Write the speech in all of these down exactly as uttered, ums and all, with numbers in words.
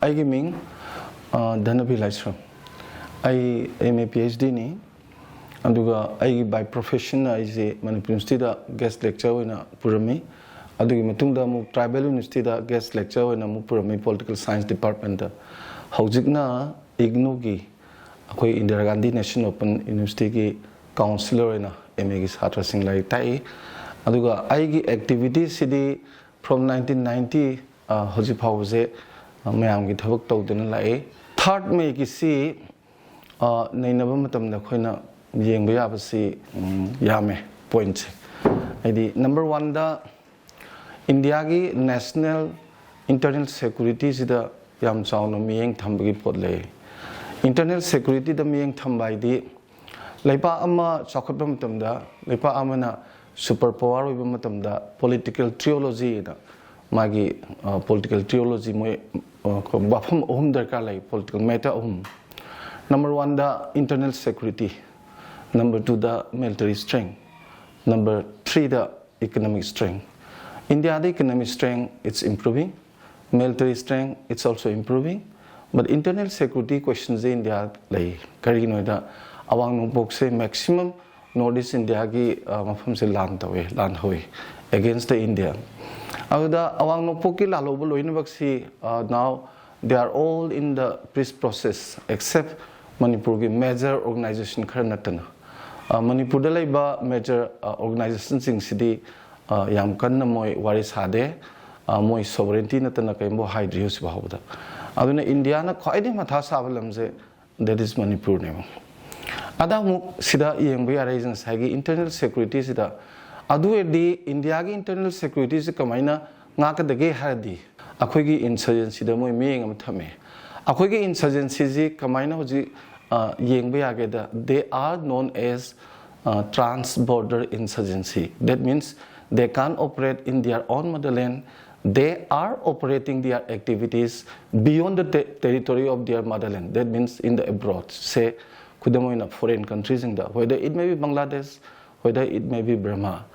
ꯑꯩꯒꯤ ꯃꯤꯡ ꯑ, ꯙꯅꯕꯤ ꯂꯥꯏꯁ꯭ꯔꯝ꯫ ꯑꯩ M A P H D ꯅꯤ꯫ ꯑꯗꯨꯒ ꯑꯩꯒꯤ by profession ꯑꯩꯁꯦ ꯃꯅꯤꯄꯨꯔ ꯌꯨꯅꯤꯚꯔꯁꯤꯇꯤꯗ guest lecture ꯑꯣꯏꯅ ꯄꯨꯔꯝꯃꯤ꯫ ꯑꯗꯨꯒꯤ ꯃꯇꯨꯡꯗ ꯑꯃꯨꯛ ꯇ꯭ꯔꯥꯏꯕꯦꯜ ꯌꯨꯅꯤꯚꯔꯁꯤꯇꯤꯗ guest lecture ꯑꯣꯏꯅ ꯑꯃꯨꯛ ꯄꯨꯔꯝꯃꯤ, political science department꯫ ꯍꯧꯖꯤꯛꯅ IGNOUꯒꯤ, ꯑꯩꯈꯣꯏ ꯏꯟꯗꯤꯔꯥ ꯒꯥꯟꯙꯤ ꯅꯦꯁꯅꯦꯜ ꯑꯣꯄꯟ ꯌꯨꯅꯤꯚꯔꯁꯤꯇꯤꯒꯤ ꯀꯥꯎꯟꯁꯤꯂꯔ ꯑꯣꯏꯅ M Aꯒꯤ ꯁꯥꯇ꯭ꯔꯁꯤꯡ ꯂꯥꯏꯔꯤꯛ ꯇꯥꯛꯏ꯫ ꯑꯗꯨꯒ ꯑꯩꯒꯤ activityꯁꯤꯗꯤ from nineteen ninety, ꯑ, ꯍꯧꯖꯤꯛ ꯐꯥꯎꯕꯁꯦ, ꯑ, ꯃꯌꯥꯝꯒꯤ ꯊꯕꯛ ꯇꯧꯗꯨꯅ ꯂꯥꯛꯏ꯫ Third Mayꯒꯤꯁꯤ, ꯑ, ꯅꯩꯅꯕ ꯃꯇꯝꯗ ꯑꯩꯈꯣꯏꯅ ꯌꯦꯡꯕ ꯌꯥꯕꯁꯤ, ꯎꯝ, ꯌꯥꯝꯃꯦ pointꯁꯦ꯫ ꯍꯥꯏꯗꯤ, number oneꯗ ꯏꯟꯗꯤꯌꯥꯒꯤ national internal securityꯁꯤꯗ ꯌꯥꯝ ꯆꯥꯎꯅ ꯃꯤꯠꯌꯦꯡ ꯊꯝꯕꯒꯤ ꯄꯣꯠ ꯂꯩ꯫ Internal securityꯗ ꯃꯤꯠꯌꯦꯡ ꯊꯝꯕ ꯍꯥꯏꯗꯤ, ꯂꯩꯕꯥꯛ ꯑꯃ ꯆꯥꯎꯈꯠꯄ ꯃꯇꯝꯗ, ꯂꯩꯕꯥꯛ ꯑꯃꯅ super power ꯑꯣꯏꯕ ꯃꯇꯝꯗ, political trilogyꯅ ꯃꯥꯒꯤ, ꯑ, political trilogy ꯃꯣꯏ, ꯑ, ꯋꯥꯐꯝ ꯑꯍꯨꯝ ꯗꯔꯀꯥꯔ ꯂꯩ, political matter ꯑꯍꯨꯝ꯫ Number oneꯗ internal security, number twoꯗ military strength, number threeꯗ economic strength꯫ ꯏꯟꯗꯤꯌꯥꯗ economic strength, it's improving, military strength, it's also improving, but internal security questionꯁꯦ ꯏꯟꯗꯤꯌꯥ ꯂꯩ꯫ ꯀꯔꯤꯒꯤꯅꯣ ꯍꯥꯏꯗ, ꯑꯋꯥꯡ ꯅꯣꯡꯄꯣꯛꯁꯦ maximum North East Indiaꯒꯤ, ꯑ, ꯃꯐꯝꯁꯦ ꯂꯥꯟ ꯇꯧꯋꯦ, ꯂꯥꯟ ꯍꯧꯋꯤ against the India꯫ ꯑꯗꯨꯗ ꯑꯋꯥꯡ ꯅꯣꯡꯄꯣꯛꯀꯤ ꯂꯥꯜꯍꯧꯕ ꯂꯣꯏꯅꯃꯛꯁꯤ, ꯑ, now they are all in the peace process except ꯃꯅꯤꯄꯨꯔꯒꯤ major organization ꯈꯔ ꯅꯠꯇꯅ꯫ ꯑ, ꯃꯅꯤꯄꯨꯔꯗ ꯂꯩꯕ major, ꯑ, organizationꯁꯤꯡꯁꯤꯗꯤ, ꯑ, ꯌꯥꯝ ꯀꯟꯅ ꯃꯣꯏ ꯋꯥꯔꯤ ꯁꯥꯗꯦ꯫ ꯑ, ꯃꯣꯏ sovereignty ꯅꯠꯇꯅ ꯀꯔꯤꯝꯐꯥꯎ ꯍꯥꯏꯗ꯭ꯔꯤ ꯍꯧꯖꯤꯛ ꯐꯥꯎꯕꯗ꯫ ꯑꯗꯨꯅ ꯏꯟꯗꯤꯌꯥꯅ ꯈ꯭ꯋꯥꯏꯗꯒꯤ ꯃꯊꯥ ꯁꯥꯕ ꯂꯝꯁꯦ that is ꯃꯅꯤꯄꯨꯔꯅꯦꯕ꯫ ꯑꯗ ꯑꯃꯨꯛ ꯁꯤꯗ ꯌꯦꯡꯕ ꯌꯥꯔꯦ, ꯉꯁꯥꯏꯒꯤ internal securityꯁꯤꯗ꯫ ꯑꯗꯨ ꯑꯣꯏꯔꯗꯤ ꯏꯟꯗꯤꯌꯥꯒꯤ internal securityꯁꯤ ꯀꯃꯥꯏꯅ ꯉꯥꯛꯀꯗꯒꯦ ꯍꯥꯏꯔꯗꯤ, ꯑꯩꯈꯣꯏꯒꯤ insurgencyꯗ ꯃꯣꯏ ꯃꯤꯠꯌꯦꯡ ꯑꯃ ꯊꯝꯃꯦ꯫ ꯑꯩꯈꯣꯏꯒꯤ insurgencyꯁꯤ ꯀꯃꯥꯏꯅ ꯍꯧꯖꯤꯛ, ꯑ, ꯌꯦꯡꯕ ꯌꯥꯒꯦꯗ, they are known as, ꯑ, trans border insurgency, that means they can't operate in their own motherland, they are operating their activities beyond the te- territory of their motherland, that means in the abroad, say, ꯈꯨꯗꯝ ꯑꯣꯏꯅ foreign countryꯁꯤꯡꯗ, whether it may be Bangladesh, whether it may be Burma꯫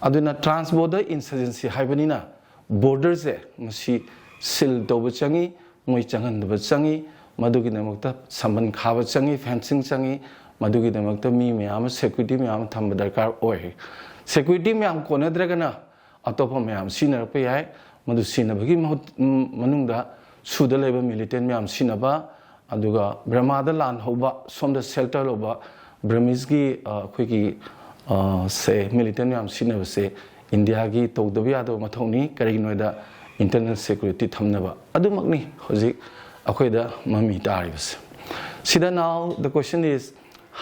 ꯑꯗꯨꯅ trans border insurgency ꯍꯥꯏꯕꯅꯤꯅ borderꯁꯦ ꯃꯁꯤ seal ꯇꯧꯕ ꯆꯪꯉꯤ, ꯃꯣꯏ ꯆꯪꯍꯟꯗꯕ ꯆꯪꯉꯤ꯫ ꯃꯗꯨꯒꯤꯗꯃꯛꯇ ꯁꯝꯕꯟ ꯈꯥꯕ ꯆꯪꯉꯤ, fencing ꯆꯪꯉꯤ꯫ ꯃꯗꯨꯒꯤꯗꯃꯛꯇ ꯃꯤ ꯃꯌꯥꯝ ꯑꯃ, security ꯃꯌꯥꯝ ꯑꯃ ꯊꯝꯕ ꯗꯔꯀꯥꯔ ꯑꯣꯏ꯫ Security ꯃꯌꯥꯝ ꯀꯣꯟꯅꯗ꯭ꯔꯒꯅ ꯑꯇꯣꯞꯄ ꯃꯌꯥꯝ ꯁꯤꯖꯤꯟꯅꯔꯛꯄ ꯌꯥꯏ꯫ ꯃꯗꯨ ꯁꯤꯖꯤꯟꯅꯕꯒꯤ ꯃꯍꯨꯠ, ꯃꯅꯨꯡꯗ ꯁꯨꯗ ꯂꯩꯕ militant ꯃꯌꯥꯝ ꯁꯤꯖꯤꯟꯅꯕ, ꯑꯗꯨꯒ ꯕꯔꯃꯥꯗ ꯂꯥꯟ ꯍꯧꯕ, ꯁꯣꯝꯗ shelter ꯂꯧꯕ Burmeseꯀꯤ, ꯑ, ꯑꯩꯈꯣꯏꯒꯤ, ꯑ, ꯁꯦ, militant ꯃꯌꯥꯝ ꯁꯤꯖꯤꯟꯅꯕꯁꯦ ꯏꯟꯗꯤꯌꯥꯒꯤ ꯇꯧꯗꯕ ꯌꯥꯗꯕ ꯃꯊꯧꯅꯤ꯫ ꯀꯔꯤꯒꯤꯅꯣ ꯍꯥꯏꯗ internal security ꯊꯝꯅꯕ꯫ ꯑꯗꯨꯃꯛꯅꯤ ꯍꯧꯖꯤꯛ ꯑꯩꯈꯣꯏꯗ ꯃꯃꯤ ꯇꯥꯔꯤꯕꯁꯦ꯫ ꯁꯤꯗ now the question is,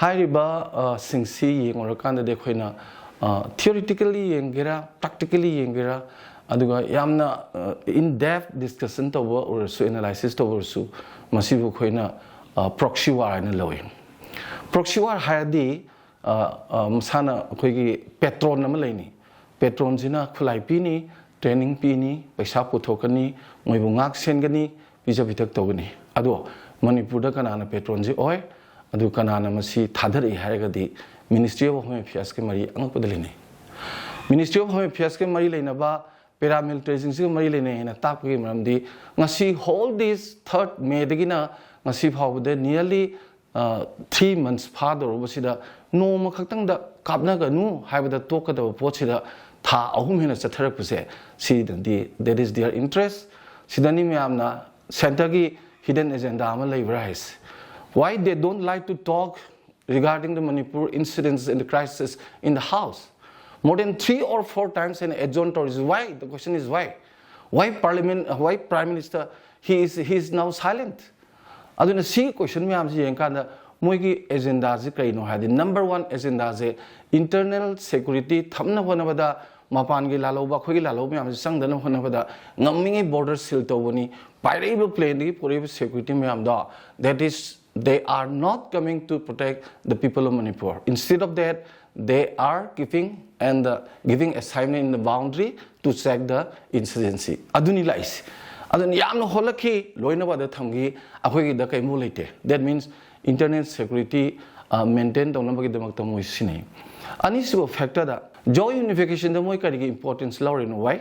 ꯍꯥꯏꯔꯤꯕ, ꯑ, ꯁꯤꯡꯁꯤ ꯌꯦꯡꯉꯨꯔꯀꯥꯟꯗꯗꯤ ꯑꯩꯈꯣꯏꯅ, ꯑ, theoretically ꯌꯦꯡꯒꯦꯔꯥ, practically ꯌꯦꯡꯒꯦꯔꯥ, ꯑꯗꯨꯒ ꯌꯥꯝꯅ, ꯑ, in depth discussion ꯇꯧꯕ ꯑꯣꯏꯔꯁꯨ, analysis ꯇꯧꯕ ꯑꯣꯏꯔꯁꯨ, ꯃꯁꯤꯕꯨ ꯑꯩꯈꯣꯏꯅ, ꯑ, proxy war ꯍꯥꯏꯅ ꯂꯧꯏ꯫ Proxy war ꯍꯥꯏꯔꯗꯤ, ꯑ, ꯑ, ꯃꯁꯥꯅ ꯑꯩꯈꯣꯏꯒꯤ patron ꯑꯃ ꯂꯩꯅꯤ꯫ Patronꯁꯤꯅ ꯈꯨꯠꯂꯥꯏ ꯄꯤꯅꯤ, training ꯄꯤꯅꯤ, ꯄꯩꯁꯥ ꯄꯨꯊꯣꯛꯀꯅꯤ, ꯃꯣꯏꯕꯨ ꯉꯥꯛ ꯁꯦꯟꯒꯅꯤ, ꯄꯤꯖ ꯄꯤꯊꯛ ꯇꯧꯒꯅꯤ꯫ ꯑꯗꯣ ꯃꯅꯤꯄꯨꯔꯗ ꯀꯅꯥꯅ patronꯁꯤ ꯑꯣꯏ? ꯑꯗꯨ ꯀꯅꯥꯅ ꯃꯁꯤ ꯊꯥꯗꯔꯛꯏ ꯍꯥꯏꯔꯒꯗꯤ Ministry of Home Affairsꯀꯤ ꯃꯔꯤ ꯑꯉꯛꯄꯗ ꯂꯩꯅꯩ꯫ Ministry of Home Affairsꯀꯤ ꯃꯔꯤ ꯂꯩꯅꯕ paramilitaryꯁꯤꯡꯁꯤꯒ ꯃꯔꯤ ꯂꯩꯅꯩ ꯍꯥꯏꯅ ꯇꯥꯛꯄꯒꯤ ꯃꯔꯝꯗꯤ ꯉꯁꯤ whole this third Mayꯗꯒꯤꯅ ꯉꯁꯤ ꯐꯥꯎꯕꯗ nearly, ꯑ, three months ꯐꯥꯗꯧꯔꯕꯁꯤꯗ ꯅꯣꯡꯃ ꯈꯛꯇꯪꯗ ꯀꯥꯞꯅꯒꯅꯨ ꯍꯥꯏꯕꯗ ꯇꯣꯛꯀꯗꯕ ꯄꯣꯠꯁꯤꯗ ꯊꯥ ꯑꯍꯨꯝ ꯍꯦꯟꯅ ꯆꯠꯊꯔꯛꯄꯁꯦ, ꯁꯤꯗꯗꯤ that is their interest꯫ ꯁꯤꯗꯅꯤ ꯃꯌꯥꯝꯅ centreꯒꯤ hidden agenda ꯑꯃ ꯂꯩꯕ꯭ꯔꯥ ꯍꯥꯏꯁꯦ꯫ Why they don't like to talk regarding the Manipur incidents and the crisis in the House? More than three or four times and adjourn towards. Why? The question is why? Why Parliament, why Prime Minister, he is, he is now silent? ꯑꯗꯨꯅ ꯁꯤ question ꯃꯌꯥꯝꯁꯤ ꯌꯦꯡꯀꯥꯟꯗ ꯃꯣꯏꯒꯤ agendaꯁꯤ ꯀꯔꯤꯅꯣ ꯍꯥꯏꯔꯗꯤ, number one agendaꯁꯦ internal security ꯊꯝꯅꯕ ꯍꯣꯠꯅꯕꯗ, ꯃꯄꯥꯟꯒꯤ ꯂꯥꯜꯍꯧꯕ, ꯑꯩꯈꯣꯏꯒꯤ ꯂꯥꯜꯍꯧꯕ ꯃꯌꯥꯝꯁꯤ ꯆꯪꯗꯅꯕ ꯍꯣꯠꯅꯕꯗ ꯉꯝꯃꯤꯉꯩ border seal ꯇꯧꯕꯅꯤ꯫ ꯄꯥꯏꯔꯛꯏꯕ planeꯗꯒꯤ ꯄꯨꯔꯛꯏꯕ security ꯃꯌꯥꯝꯗꯣ, that is, they are not coming to protect the people of Manipur. Instead of that, they are keeping and, uh, giving assignment in the boundary to check the insurgency. ꯑꯗꯨꯅꯤ ꯂꯥꯛꯏꯁꯦ꯫ ꯑꯗꯨꯅ ꯌꯥꯝꯅ ꯍꯣꯠꯂꯛꯈꯤ, ꯂꯣꯏꯅꯕꯗ ꯊꯝꯈꯤ, ꯑꯩꯈꯣꯏꯒꯤꯗ ꯀꯔꯤꯃꯨꯛ ꯂꯩꯇꯦ꯫ That means internal security, ꯑ, maintain ꯇꯧꯅꯕꯒꯤꯗꯃꯛꯇ ꯃꯣꯏ ꯁꯤꯖꯤꯟꯅꯩ꯫ ꯑꯅꯤꯁꯨꯕ factorꯗ, Zo unificationꯗ ꯃꯣꯏ ꯀꯔꯤꯒꯤ importance ꯂꯧꯔꯤꯅꯣ? Why?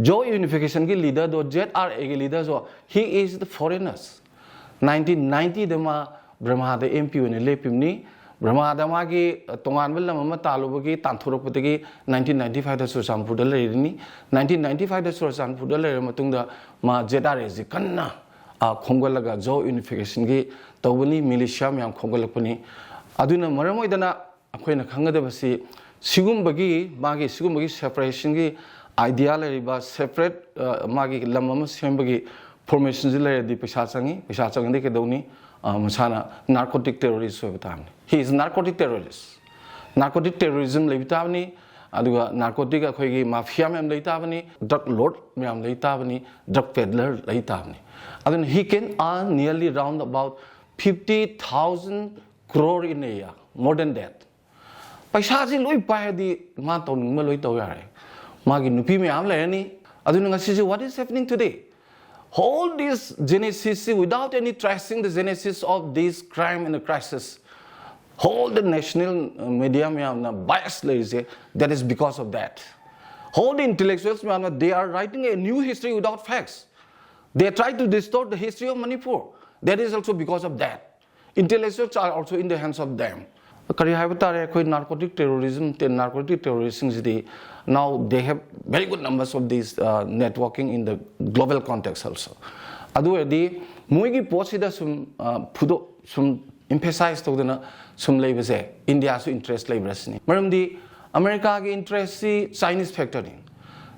ꯖꯣ ꯌꯨꯅꯤꯐꯤꯀꯦꯁꯟꯒꯤ ꯂꯤꯗꯔꯗꯣ, ꯖꯦꯠ ꯑꯥꯔ ꯑꯦꯒꯤ ꯂꯤꯗꯔꯁꯨ, he is the foreigners. Nineteen ꯅꯥꯏꯟꯇꯤꯗ ꯃꯥ ꯕꯔꯃꯥꯗ ꯑꯦꯝ ꯄꯤ ꯑꯣꯏꯅ ꯂꯦꯞꯄꯤꯕꯅꯤ꯫ ꯕꯔꯃꯥꯗ ꯃꯥꯒꯤ ꯇꯣꯉꯥꯟꯕ ꯂꯝ ꯑꯃ ꯇꯥꯜꯂꯨꯕꯒꯤ ꯇꯥꯟꯊꯣꯔꯛꯄꯗꯒꯤ ꯅꯥꯏꯟꯇꯤꯟ ꯅꯥꯏꯟꯇꯤ ꯐꯥꯏꯚꯇ ꯆꯨꯔꯆꯥꯟꯄꯨꯔꯗ ꯂꯩꯔꯤꯅꯤ꯫ ꯅꯥꯏꯟꯇꯤꯟ ꯅꯥꯏꯟꯇꯤ ꯐꯥꯏꯚꯇ ꯆꯨꯔꯆꯥꯟꯄꯨꯔꯗ ꯂꯩꯔꯕ ꯃꯇꯨꯡꯗ ꯃꯥ ꯖꯦꯠ ꯑꯥꯔ ꯑꯦꯁꯤ ꯀꯟꯅ, ꯑ, ꯈꯣꯝꯒꯠꯂꯒ ꯖꯣ ꯌꯨꯅꯤꯐꯤꯀꯦꯁꯟꯒꯤ ꯇꯧꯕꯅꯤ, ꯃꯤꯂꯤꯁꯤꯌꯥ ꯃꯌꯥꯝ ꯈꯣꯝꯒꯠꯂꯛꯄꯅꯤ꯫ ꯑꯗꯨꯅ ꯃꯔꯝ ꯑꯣꯏꯗꯅ ꯑꯩꯈꯣꯏꯅ ꯈꯪꯒꯗꯕꯁꯤ, ꯁꯤꯒꯨꯝꯕꯒꯤ, ꯃꯥꯒꯤ ꯁꯤꯒꯨꯝꯕꯒꯤ ꯁꯦꯄꯔꯦꯁꯟꯒꯤ ꯑꯥꯏꯗꯤꯌꯥ ꯂꯩꯔꯤꯕ, ꯁꯦꯄꯔꯦꯠ, ꯑ, ꯃꯥꯒꯤ ꯂꯝ ꯑꯃ ꯁꯦꯝꯕꯒꯤ ꯐꯣꯔꯃꯦꯁꯟꯁꯤ ꯂꯩꯔꯗꯤ ꯄꯩꯁꯥ ꯆꯪꯉꯤ꯫ ꯄꯩꯁꯥ ꯆꯪꯉꯗꯤ ꯀꯩꯗꯧꯅꯤ? ꯑ, ꯃꯁꯥꯅ ꯅꯥꯔꯀꯣꯇꯤꯛ ꯇꯦꯔꯣꯔꯤꯁ ꯑꯣꯏꯕ ꯇꯥꯕꯅꯤ꯫ He is narcotic terrorist. Narcotic terrorism ꯂꯩꯕ ꯇꯥꯕꯅꯤ꯫ ꯑꯗꯨꯒ ꯅꯥꯔꯀꯣꯇꯤꯛ ꯑꯩꯈꯣꯏꯒꯤ ꯃꯥꯐꯤꯌꯥ ꯃꯌꯥꯝ ꯂꯩ ꯇꯥꯕꯅꯤ, ꯗ꯭ꯔꯒ ꯂꯣꯔꯗ ꯃꯌꯥꯝ ꯂꯩ ꯇꯥꯕꯅꯤ, ꯗ꯭ꯔꯒ ꯄꯦꯗꯂꯔ ꯂꯩ ꯇꯥꯕꯅꯤ꯫ ꯑꯗꯨꯅ he can earn nearly round about fifty thousand crore in a year, more than that. ꯄꯩꯁꯥꯁꯤ ꯂꯣꯏ ꯄꯥꯏꯔꯗꯤ ꯃꯥ ꯇꯧꯅꯤꯡꯕ ꯂꯣꯏ ꯇꯧ ꯌꯥꯔꯦ꯫ ꯃꯥꯒꯤ ꯅꯨꯄꯤ ꯃꯌꯥꯝ ꯂꯩꯔꯅꯤ꯫ ꯑꯗꯨꯅ ꯉꯁꯤꯁꯦ, what is happening today? Whole this genesis, without any tracing the genesis of this crime and the crisis, whole the national, uh, media ꯃꯌꯥꯝꯅ bias ꯂꯩꯔꯤꯁꯦ, that is because of that. Whole the intellectuals ꯃꯌꯥꯝꯅ, they are writing a new history without facts. They try to distort the history of Manipur. That is also because of that. Intellectuals are also in the hands of them. ꯀꯔꯤ ꯍꯥꯏꯕ ꯇꯥꯔꯦ, ꯑꯩꯈꯣꯏ ꯅꯥꯔꯀꯣꯇꯤꯛ terrorism, ꯅꯥꯔꯀꯣꯇꯤꯛ ꯇꯦꯔꯣꯔꯤꯁꯁꯤꯡꯁꯤꯗꯤ, now they have very good numbers of these, uh, networking in the global context also. ꯑꯗꯨ ꯑꯣꯏꯔꯗꯤ ꯃꯣꯏꯒꯤ ꯄꯣꯠꯁꯤꯗ ꯁꯨꯝ, ꯑ, ꯐꯨꯗꯣꯛ-, ꯁꯨꯝ emphasize ꯇꯧꯗꯅ ꯁꯨꯝ ꯂꯩꯕꯁꯦ ꯏꯟꯗꯤꯌꯥꯁꯨ interest ꯂꯩꯕ꯭ꯔꯥ ꯁꯤꯅꯤ꯫ ꯃꯔꯝꯗꯤ ꯑꯃꯦꯔꯤꯀꯥꯒꯤ interest ꯁꯤ Chinese factor ꯅꯤ꯫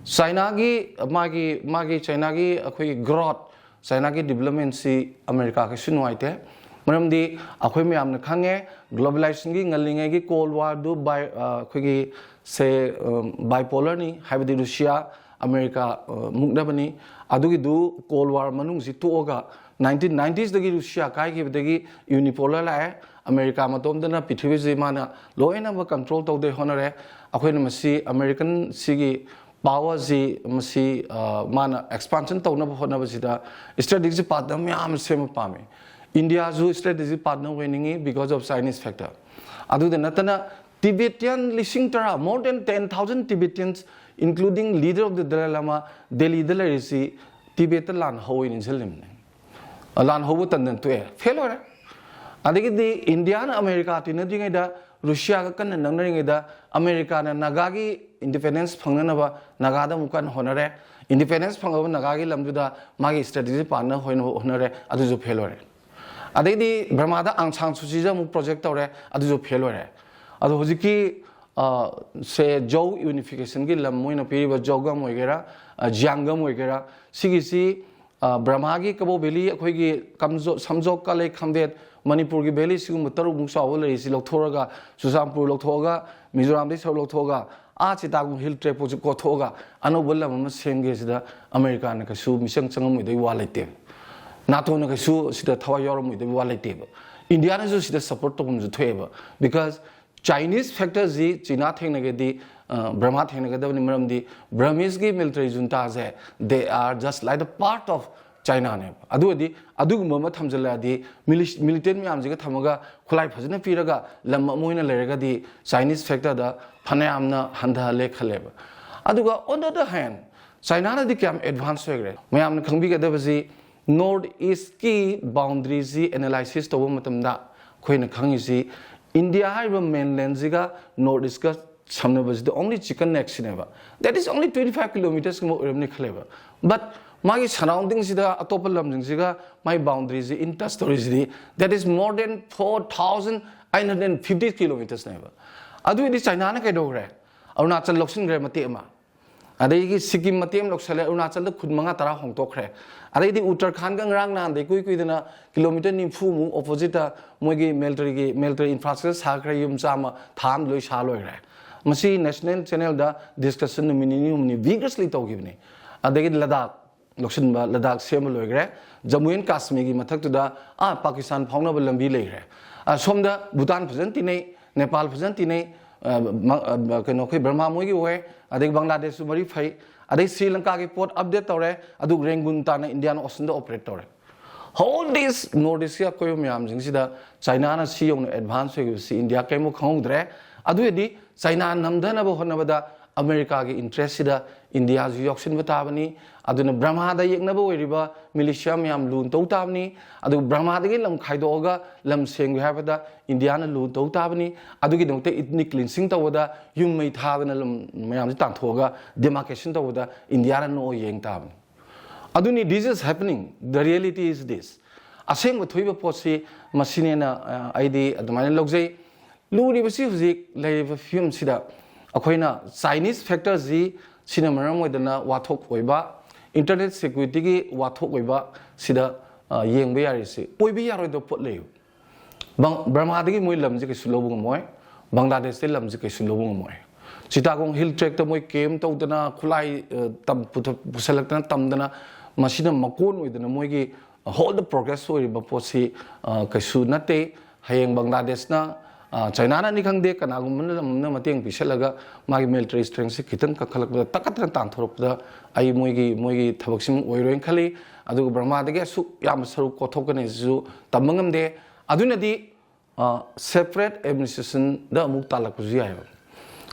ꯆꯥꯏꯅꯥꯒꯤ, ꯃꯥꯒꯤ, ꯃꯥꯒꯤ ꯆꯥꯏꯅꯥꯒꯤ ꯑꯩꯈꯣꯏꯒꯤ growth, ꯆꯥꯏꯅꯥꯒꯤ development ꯁꯤ ꯑꯃꯦꯔꯤꯀꯥ ꯀꯩꯁꯨ ꯅꯨꯡꯉꯥꯏꯇꯦ꯫ ꯃꯔꯝꯗꯤ ꯑꯩꯈꯣꯏ ꯃꯌꯥꯝꯅ ꯈꯪꯉꯦ, globalization ꯒꯤ ꯉꯜꯂꯤꯉꯩꯒꯤ Cold War ꯗꯨ bi-, ꯑ, ꯑꯩꯈꯣꯏꯒꯤ ꯁꯦ, ꯑ, bipolar ꯅꯤ, ꯍꯥꯏꯕꯗꯤ ꯔꯨꯁꯤꯌꯥ, ꯑꯃꯦꯔꯤꯀꯥ, ꯑ, ꯃꯨꯛꯅꯕꯅꯤ꯫ ꯑꯗꯨꯒꯤꯗꯨ Cold War ꯃꯅꯨꯡꯁꯤ ꯇꯣꯛꯑꯒ nineteen nineties ꯗꯒꯤ ꯔꯨꯁꯤꯌꯥ ꯀꯥꯏꯈꯤꯕꯗꯒꯤ unipolar ꯂꯥꯛꯑꯦ꯫ ꯑꯃꯦꯔꯤꯀꯥ ꯃꯇꯣꯝꯗꯅ ꯄ꯭ꯔꯤꯊꯤꯕꯤꯁꯤ ꯃꯥꯅ ꯂꯣꯏꯅꯃꯛ control ꯇꯧꯗꯦ ꯍꯣꯠꯅꯔꯦ꯫ ꯑꯩꯈꯣꯏꯅ ꯃꯁꯤ American ꯁꯤꯒꯤ power ꯁꯤ ꯃꯁꯤ, ꯑ, ꯃꯥꯅ expansion ꯇꯧꯅꯕ ꯍꯣꯠꯅꯕꯁꯤꯗ strategic partner ꯃꯌꯥꯝ ꯑꯃ ꯁꯦꯝꯕ ꯄꯥꯝꯃꯤ꯫ ꯏꯟꯗꯤꯌꯥꯁꯨ strategic partner ꯑꯣꯏꯅꯤꯡꯉꯤ because of Chinese factor꯫ ꯑꯗꯨꯗ ꯅꯠꯇꯅ Tibetan ꯂꯤꯁꯤꯡ ꯇꯔꯥ, more than ten thousand Tibetans including leader of the Dalai Lama, ꯗꯦꯜꯂꯤꯗ ꯂꯩꯔꯤꯁꯤ ꯇꯤꯕꯦꯠꯇ ꯂꯥꯟ ꯍꯧꯋꯦꯅ ꯏꯟꯁꯤꯜꯂꯤꯕꯅꯦ꯫ ꯂꯥꯟ ꯍꯧꯕ ꯇꯟꯗꯅ ꯇꯣꯛꯑꯦ, ꯐꯦꯜ ꯑꯣꯏꯔꯦ꯫ ꯑꯗꯒꯤꯗꯤ ꯏꯟꯗꯤꯌꯥꯅ ꯑꯃꯦꯔꯤꯀꯥ ꯇꯤꯟꯅꯗ꯭ꯔꯤꯉꯩꯗ, ꯔꯨꯁꯤꯌꯥꯒ ꯀꯟꯅ ꯅꯛꯅꯔꯤꯉꯩꯗ, ꯑꯃꯦꯔꯤꯀꯥꯅ ꯅꯥꯒꯥꯒꯤ ꯏꯟꯗꯤꯄꯦꯟꯗꯦꯟꯁ ꯐꯪꯅꯅꯕ ꯅꯥꯒꯥꯗ ꯑꯃꯨꯛ ꯀꯟꯅ ꯍꯣꯠꯅꯔꯦ꯫ ꯏꯟꯗꯤꯄꯦꯟꯗꯦꯟꯁ ꯐꯪꯉꯕ ꯅꯥꯒꯥꯒꯤ ꯂꯝꯗꯨꯗ ꯃꯥꯒꯤ ꯁ꯭ꯇ꯭ꯔꯦꯇꯦꯖꯤ ꯄꯥꯟꯅ ꯍꯣꯠꯅꯕ ꯍꯣꯠꯅꯔꯦ, ꯑꯗꯨꯁꯨ ꯐꯦꯜ ꯑꯣꯏꯔꯦ꯫ ꯑꯗꯩꯗꯤ ꯕꯔꯃꯥꯗ ꯑꯥꯡ ꯁꯥꯡ ꯁꯨꯆꯤꯗ ꯑꯃꯨꯛ ꯄ꯭ꯔꯣꯖꯦꯛ ꯇꯧꯔꯦ, ꯑꯗꯨꯁꯨ ꯐꯦꯜ ꯑꯣꯏꯔꯦ꯫ ꯑꯗꯣ ꯍꯧꯖꯤꯛꯀꯤ, ꯑ, ꯁꯦ ꯖꯧ ꯌꯨꯅꯤꯐꯤꯀꯦꯁꯟꯒꯤ ꯂꯝ ꯃꯣꯏꯅ ꯄꯤꯔꯤꯕ ꯖꯧꯒꯝ ꯑꯣꯏꯒꯦꯔꯥ, ꯑ, ꯖꯤꯌꯥꯡꯒꯝ ꯑꯣꯏꯒꯦꯔꯥ, ꯁꯤꯒꯤꯁꯤ, ꯑ, ꯕ꯭ꯔꯍꯃꯥꯒꯤ ꯀꯕꯣ ꯚꯦꯂꯤ, ꯑꯩꯈꯣꯏꯒꯤ ꯀꯝꯖꯣ-, ꯁꯝꯖꯣꯛ, ꯀꯥꯂꯦ, ꯈꯝꯕꯦꯠ, ꯃꯅꯤꯄꯨꯔꯒꯤ ꯚꯦꯂꯤ ꯁꯤꯒꯨꯝꯕ ꯇꯔꯨꯛꯃꯨꯛ ꯆꯥꯎꯕ ꯂꯩꯔꯤꯁꯤ ꯂꯧꯊꯣꯛꯑꯒ, ꯆꯨꯔꯆꯥꯟꯄꯨꯔ ꯂꯧꯊꯣꯛꯑꯒ, ꯃꯤꯖꯣꯔꯥꯝꯗꯒꯤ ꯁꯔꯨꯛ ꯂꯧꯊꯣꯛꯑꯒ, ꯑꯥ ꯆꯤꯇꯥꯒꯣꯡ ꯍꯤꯜ ꯇ꯭ꯔꯦꯛꯄꯨꯁꯨ ꯀꯣꯊꯣꯛꯑꯒ ꯑꯅꯧꯕ ꯂꯝ ꯑꯃ ꯁꯦꯝꯒꯦ ꯁꯤꯗ ꯑꯃꯦꯔꯤꯀꯥꯅ ꯀꯩꯁꯨ ꯃꯤꯆꯪ ꯆꯪꯉꯝꯃꯣꯏꯗꯕꯒꯤ ꯋꯥ ꯂꯩꯇꯦꯕ꯫ ꯅꯥꯇꯣꯅ ꯀꯩꯁꯨ ꯁꯤꯗ ꯊꯋꯥꯏ ꯌꯥꯎꯔꯝꯃꯣꯏꯗꯕꯒꯤ ꯋꯥ ꯂꯩꯇꯦꯕ꯫ ꯏꯟꯗꯤꯌꯥꯅꯁꯨ ꯁꯤꯗ ꯁꯞꯄꯣꯔꯠ ꯇꯧꯐꯝꯁꯨ ꯊꯣꯛꯑꯦꯕ꯫ Because Chinese factorꯁꯤ ꯆꯤꯅꯥ ꯊꯦꯡꯅꯒꯦꯗꯤ, ꯑ, ꯕ꯭ꯔꯍꯃꯥ ꯊꯦꯡꯅꯒꯗꯕꯅꯤ, ꯃꯔꯝꯗꯤ Burmeseꯀꯤ military juntaꯁꯦ, they are just like the part of Chinaꯅꯦꯕ꯫ ꯑꯗꯨ ꯑꯣꯏꯔꯗꯤ ꯑꯗꯨꯒꯨꯝꯕ ꯑꯃ ꯊꯝꯖꯤꯜꯂꯛꯑꯗꯤ, ꯃꯤꯂꯤ-, militant ꯃꯌꯥꯝꯁꯤꯒ ꯊꯝꯃꯒ, ꯈꯨꯠꯂꯥꯏ ꯐꯖꯅ ꯄꯤꯔꯒ ꯂꯝ ꯑꯃ ꯑꯣꯏꯅ ꯂꯩꯔꯒꯗꯤ, Chinese factorꯗ ꯐꯅꯌꯥꯝꯅ ꯍꯟꯊꯍꯜꯂꯦ ꯈꯜꯂꯦꯕ꯫ ꯑꯗꯨꯒ on the other hand, Chinaꯅꯗꯤ ꯀꯌꯥꯝ advance ꯑꯣꯏꯈ꯭ꯔꯦ? ꯃꯌꯥꯝꯅ ꯈꯪꯕꯤꯒꯗꯕꯁꯤ, North Eastꯀꯤ boundaryꯁꯤ analysis ꯇꯧꯕ ꯃꯇꯝꯗ ꯑꯩꯈꯣꯏꯅ ꯈꯪꯉꯤꯁꯤ, ꯏꯟꯗꯤꯌꯥ ꯍꯥꯏꯔꯤꯕ mainlandꯁꯤꯒ North Eastꯀ ꯁꯝꯅꯕꯁꯤꯗ only chicken neckꯁꯤꯅꯦꯕ꯫ That is only twenty five kilometersꯀꯨꯝꯕ ꯑꯣꯏꯔꯝꯅꯤ ꯈꯜꯂꯦꯕ꯫ But ꯃꯥꯒꯤ surroundingꯁꯤꯗ ꯑꯇꯣꯞꯄ ꯂꯝꯁꯤꯡꯁꯤꯒ ꯃꯥꯒꯤ boundaryꯁꯤ in touch ꯇꯧꯔꯤꯁꯤꯗꯤ, that is more than four thousand eight hundred fifty kilometersꯅꯦꯕ꯫ ꯑꯗꯨ ꯑꯣꯏꯔꯗꯤ ꯆꯥꯏꯅꯥꯅ ꯀꯩꯗꯧꯈ꯭ꯔꯦ? ꯑꯔꯨꯅꯥꯆꯜ ꯂꯧꯁꯤꯟꯈ꯭ꯔꯦ ꯃꯇꯦꯛ ꯑꯃ꯫ ꯑꯗꯒꯤ ꯁꯤꯛꯀꯤꯝ ꯃꯇꯦꯛ ꯑꯃ ꯂꯧꯁꯜꯂꯦ, ꯑꯔꯨꯅꯥꯆꯜꯗ ꯈꯨꯟ ꯃꯉꯥ ꯇꯔꯥ ꯍꯣꯡꯗꯣꯛꯈ꯭ꯔꯦ꯫ ꯑꯗꯩꯗꯤ ꯎꯠꯇꯔꯈꯥꯟꯗꯒ ꯉꯔꯥꯡ ꯅꯍꯥꯟꯗ ꯏꯀꯨꯏ ꯀꯨꯏꯗꯅ kilometer ꯅꯤꯐꯨꯃꯨꯛ oppositeꯇ ꯃꯣꯏꯒꯤ militaryꯒꯤ, military infrastructure ꯁꯥꯈ꯭ꯔꯦ, ꯌꯨꯝ ꯆꯥꯝꯃ ꯊꯥ ꯑꯃꯗ ꯂꯣꯏ ꯁꯥ ꯂꯣꯏꯈ꯭ꯔꯦ꯫ ꯃꯁꯤ national channelꯗ discussion ꯅꯨꯃꯤꯠ ꯅꯤꯅꯤ ꯍꯨꯝꯅꯤ vigorously ꯇꯧꯈꯤꯕꯅꯤ꯫ ꯑꯗꯒꯤ ꯂꯗꯥꯛ ꯂꯧꯁꯤꯟꯕ, ꯂꯗꯥꯛ ꯁꯦꯝꯕ ꯂꯣꯏꯈ꯭ꯔꯦ꯫ ꯖꯝꯃꯨ ꯑꯦꯟ ꯀꯥꯁꯃꯤꯔꯒꯤ ꯃꯊꯛꯇꯨꯗ, ꯑꯥ, ꯄꯥꯀꯤꯁꯇꯥꯟ ꯐꯥꯎꯅꯕ ꯂꯝꯕꯤ ꯂꯩꯈ꯭ꯔꯦ꯫ ꯑ, ꯁꯣꯝꯗ ꯚꯨꯇꯥꯟ ꯐꯖꯅ ꯇꯤꯟꯅꯩ, ꯅꯦꯄꯥꯜ ꯐꯖꯅ ꯇꯤꯟꯅꯩ, ꯑ, ꯃ-, ꯑ, ꯀꯩꯅꯣ, ꯑꯩꯈꯣꯏ ꯕꯔꯃꯥ ꯃꯣꯏꯒꯤ ꯑꯣꯏ, ꯑꯗꯒꯤ ꯕꯪꯒ꯭ꯂꯥꯗꯦꯁꯁꯨ ꯃꯔꯤ ꯐꯩ, ꯑꯗꯩ ꯁ꯭ꯔꯤ ꯂꯪꯀꯥꯒꯤ port update ꯇꯧꯔꯦ, ꯑꯗꯨ ꯔꯦꯡꯒꯨꯟ ꯇꯥꯅ Indian Oceanꯗ operate ꯇꯧꯔꯦ꯫ All this North Eastꯀꯤ ꯑꯀꯣꯏꯕ ꯃꯌꯥꯝꯁꯤꯡꯁꯤꯗ ꯆꯥꯏꯅꯥꯅ ꯁꯤ ꯌꯧꯅ advance ꯑꯣꯏꯈꯤꯕꯁꯤ ꯏꯟꯗꯤꯌꯥ ꯀꯔꯤꯝꯐꯥꯎ ꯈꯪꯍꯧꯗ꯭ꯔꯦ꯫ ꯑꯗꯨ ꯑꯣꯏꯔꯗꯤ ꯆꯥꯏꯅꯥ ꯅꯝꯊꯅꯕ ꯍꯣꯠꯅꯕꯗ ꯑꯃꯦꯔꯤꯀꯥꯒꯤ ꯏꯟꯇꯔꯦꯁꯁꯤꯗ ꯏꯟꯗꯤꯌꯥꯁꯨ ꯌꯥꯎꯁꯤꯟꯕ ꯇꯥꯕꯅꯤ꯫ ꯑꯗꯨꯅ ꯕ꯭ꯔꯍꯃꯥꯗ ꯌꯦꯛꯅꯕ ꯑꯣꯏꯔꯤꯕ ꯃꯤꯂꯤꯁꯤꯌꯥ ꯃꯌꯥꯝ ꯂꯨꯅ ꯇꯧ ꯇꯥꯕꯅꯤ꯫ ꯑꯗꯨꯒ ꯕ꯭ꯔꯍꯃꯥꯗꯒꯤ ꯂꯝ ꯈꯥꯏꯗꯣꯛꯑꯒ ꯂꯝ ꯁꯦꯝꯒꯦ ꯍꯥꯏꯕꯗ ꯏꯟꯗꯤꯌꯥꯅ ꯂꯨꯅ ꯇꯧ ꯇꯥꯕꯅꯤ꯫ ꯑꯗꯨꯒꯤꯗꯃꯛꯇ ꯏꯊꯅꯤꯛ ꯀ꯭ꯂꯤꯟꯁꯤꯡ ꯇꯧꯕꯗ, ꯌꯨꯝ ꯃꯩ ꯊꯥꯗꯅ ꯂꯝ ꯃꯌꯥꯝꯁꯤ ꯇꯥꯟꯊꯣꯛꯑꯒ ꯗꯤꯃꯥꯔꯀꯦꯁꯟ ꯇꯧꯕꯗ ꯏꯟꯗꯤꯌꯥꯅ ꯅꯣꯛꯑ ꯌꯦꯡ ꯇꯥꯕꯅꯤ꯫ ꯑꯗꯨꯅꯤ, this is happening, the reality is this. ꯑꯁꯦꯡꯕ ꯊꯣꯛꯏꯕ ꯄꯣꯠꯁꯤ ꯃꯁꯤꯅꯦꯅ, ꯑ, ꯑꯩꯗꯤ ꯑꯗꯨꯃꯥꯏꯅ ꯂꯧꯖꯩ꯫ ꯂꯨꯔꯤꯕꯁꯤ ꯍꯧꯖꯤꯛ ꯂꯩꯔꯤꯕ ꯐꯤꯕꯝꯁꯤꯗ ꯑꯩꯈꯣꯏꯅ ꯆꯥꯏꯅꯤꯁ ꯐꯦꯛꯇꯔꯁꯤ, ꯁꯤꯅ ꯃꯔꯝ ꯑꯣꯏꯗꯅ ꯋꯥꯊꯣꯛ ꯑꯣꯏꯕ, ꯏꯟꯇꯔꯅꯦꯠ ꯁꯦꯀ꯭ꯌꯨꯔꯤꯇꯤꯒꯤ ꯋꯥꯊꯣꯛ ꯑꯣꯏꯕ, ꯁꯤꯗ, ꯑ, ꯌꯦꯡꯕ ꯌꯥꯔꯤꯁꯤ ꯑꯣꯏꯕ ꯌꯥꯔꯣꯏꯗꯕ ꯄꯣꯠ ꯂꯩꯌꯦꯕ꯫ ꯕꯪ-, ꯕꯔꯃꯥꯗꯒꯤ ꯃꯣꯏ ꯂꯝꯁꯦ ꯀꯩꯁꯨ ꯂꯧꯕ ꯉꯝꯃꯣꯏ꯫ ꯕꯪꯒ꯭ꯂꯥꯗꯦꯁꯇꯒꯤ ꯂꯝꯁꯦ ꯀꯩꯁꯨ ꯂꯧꯕ ꯉꯝꯃꯣꯏ꯫ ꯆꯤꯇꯥꯒꯣꯡ ꯍꯤꯜ ꯇ꯭ꯔꯦꯛꯇ ꯃꯣꯏ ꯀꯦꯝ ꯇꯧꯗꯅ, ꯈꯨꯠꯂꯥꯏ, ꯑ, ꯇꯝ-, ꯄꯨꯊ-, ꯄꯨꯁꯜꯂꯛꯇꯅ ꯇꯝꯗꯅ, ꯃꯁꯤꯅ ꯃꯀꯣꯟ ꯑꯣꯏꯗꯅ ꯃꯣꯏꯒꯤ ꯍꯣꯜꯗ ꯄ꯭ꯔꯣꯒ꯭ꯔꯦꯁ ꯑꯣꯏꯔꯤꯕ ꯄꯣꯠꯁꯤ, ꯑ, ꯀꯩꯁꯨ ꯅꯠꯇꯦ꯫ ꯍꯌꯦꯡ ꯕꯪꯒ꯭ꯂꯥꯗꯦꯁꯅ, ꯑ, ꯆꯥꯏꯅꯥꯅꯅꯤ ꯈꯪꯗꯦ, ꯀꯅꯥꯒꯨꯝꯕ ꯑꯃꯅ ꯃꯇꯦꯡ ꯄꯤꯁꯜꯂꯒ ꯃꯥꯒꯤ ꯃꯤꯂꯤꯇꯔꯤ ꯁ꯭ꯇꯔꯦꯡꯁꯦ ꯈꯤꯇꯪ ꯀꯟꯈꯠꯂꯛꯄꯗ, ꯇꯛꯈꯠꯇꯅ ꯇꯥꯟꯊꯣꯔꯛꯄꯗ, ꯑꯩ ꯃꯣꯏꯒꯤ, ꯃꯣꯏꯒꯤ ꯊꯕꯛꯁꯤꯃ ꯑꯣꯏꯔꯣꯏꯅ ꯈꯜꯂꯤ꯫ ꯑꯗꯨꯒ ꯕꯔꯃꯥꯗꯒꯤ ꯑꯁꯨꯛ ꯌꯥꯝꯕ ꯁꯔꯨꯛ ꯀꯣꯠꯊꯣꯛꯀꯅꯤ ꯍꯥꯏꯁꯤꯁꯨ ꯇꯝꯕ ꯉꯝꯗꯦ꯫ ꯑꯗꯨꯅꯗꯤ, ꯑ, ꯁꯦꯄꯔꯦꯠ ꯑꯦꯗꯃꯤꯅꯤꯁꯇ꯭ꯔꯦꯁꯟꯗ ꯑꯃꯨꯛ ꯇꯥꯜꯂꯛꯄꯁꯨ ꯌꯥꯏꯑꯕ꯫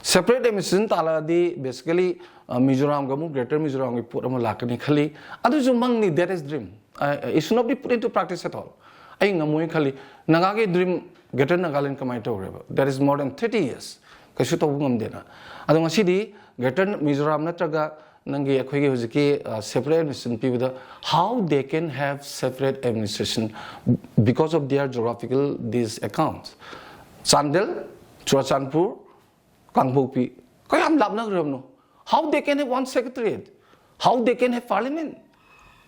ꯁꯦꯄꯔꯦꯠ ꯑꯦꯗꯃꯤꯅꯤꯁꯇ꯭ꯔꯦꯁꯟ ꯇꯥꯜꯂꯛꯑꯗꯤ, ꯕꯦꯁꯤꯀꯦꯂꯤ, ꯑ, ꯃꯤꯖꯣꯔꯥꯝꯒ ꯑꯃꯨꯛ ꯒ꯭ꯔꯦꯇꯔ ꯃꯤꯖꯣꯔꯥꯝꯒꯤ ꯄꯣꯠ ꯑꯃ ꯂꯥꯛꯀꯅꯤ ꯈꯜꯂꯤ꯫ ꯑꯗꯨꯁꯨ ꯃꯪꯅꯤ, that is dream. I, it should not be put into practice at all. ꯑꯩ ꯉꯝꯃꯣꯏꯅ ꯈꯜꯂꯤ꯫ ꯅꯥꯒꯥꯒꯤ ꯗ꯭ꯔꯤꯝ ꯒ꯭ꯔꯦꯇꯔ ꯅꯥꯒꯥꯂꯦꯟ ꯀꯃꯥꯏꯅ ꯇꯧꯔꯦꯕ? That is more than thirty years. ꯀꯩꯁꯨ ꯇꯧꯕ ꯉꯝꯗꯦꯅ꯫ ꯑꯗꯣ ꯉꯁꯤꯗꯤ ꯒ꯭ꯔꯦꯇꯔ ꯃꯤꯖꯣꯔꯥꯝ ꯅꯠꯇ꯭ꯔꯒ ꯅꯪꯒꯤ ꯑꯩꯈꯣꯏꯒꯤ ꯍꯧꯖꯤꯛꯀꯤ, ꯑ, ꯁꯦꯄꯔꯦꯠ ꯑꯦꯗꯃꯤꯅꯤꯁꯇ꯭ꯔꯦꯁꯟ ꯄꯤꯕꯗ, how they can have separate administration because of their geographical these accounts? Chandel, Churachandpur, Kangpokpi, ꯀꯌꯥꯝ ꯂꯥꯞꯅꯈ꯭ꯔꯕꯅꯣ? How they can have one secretariat? How they can have parliament?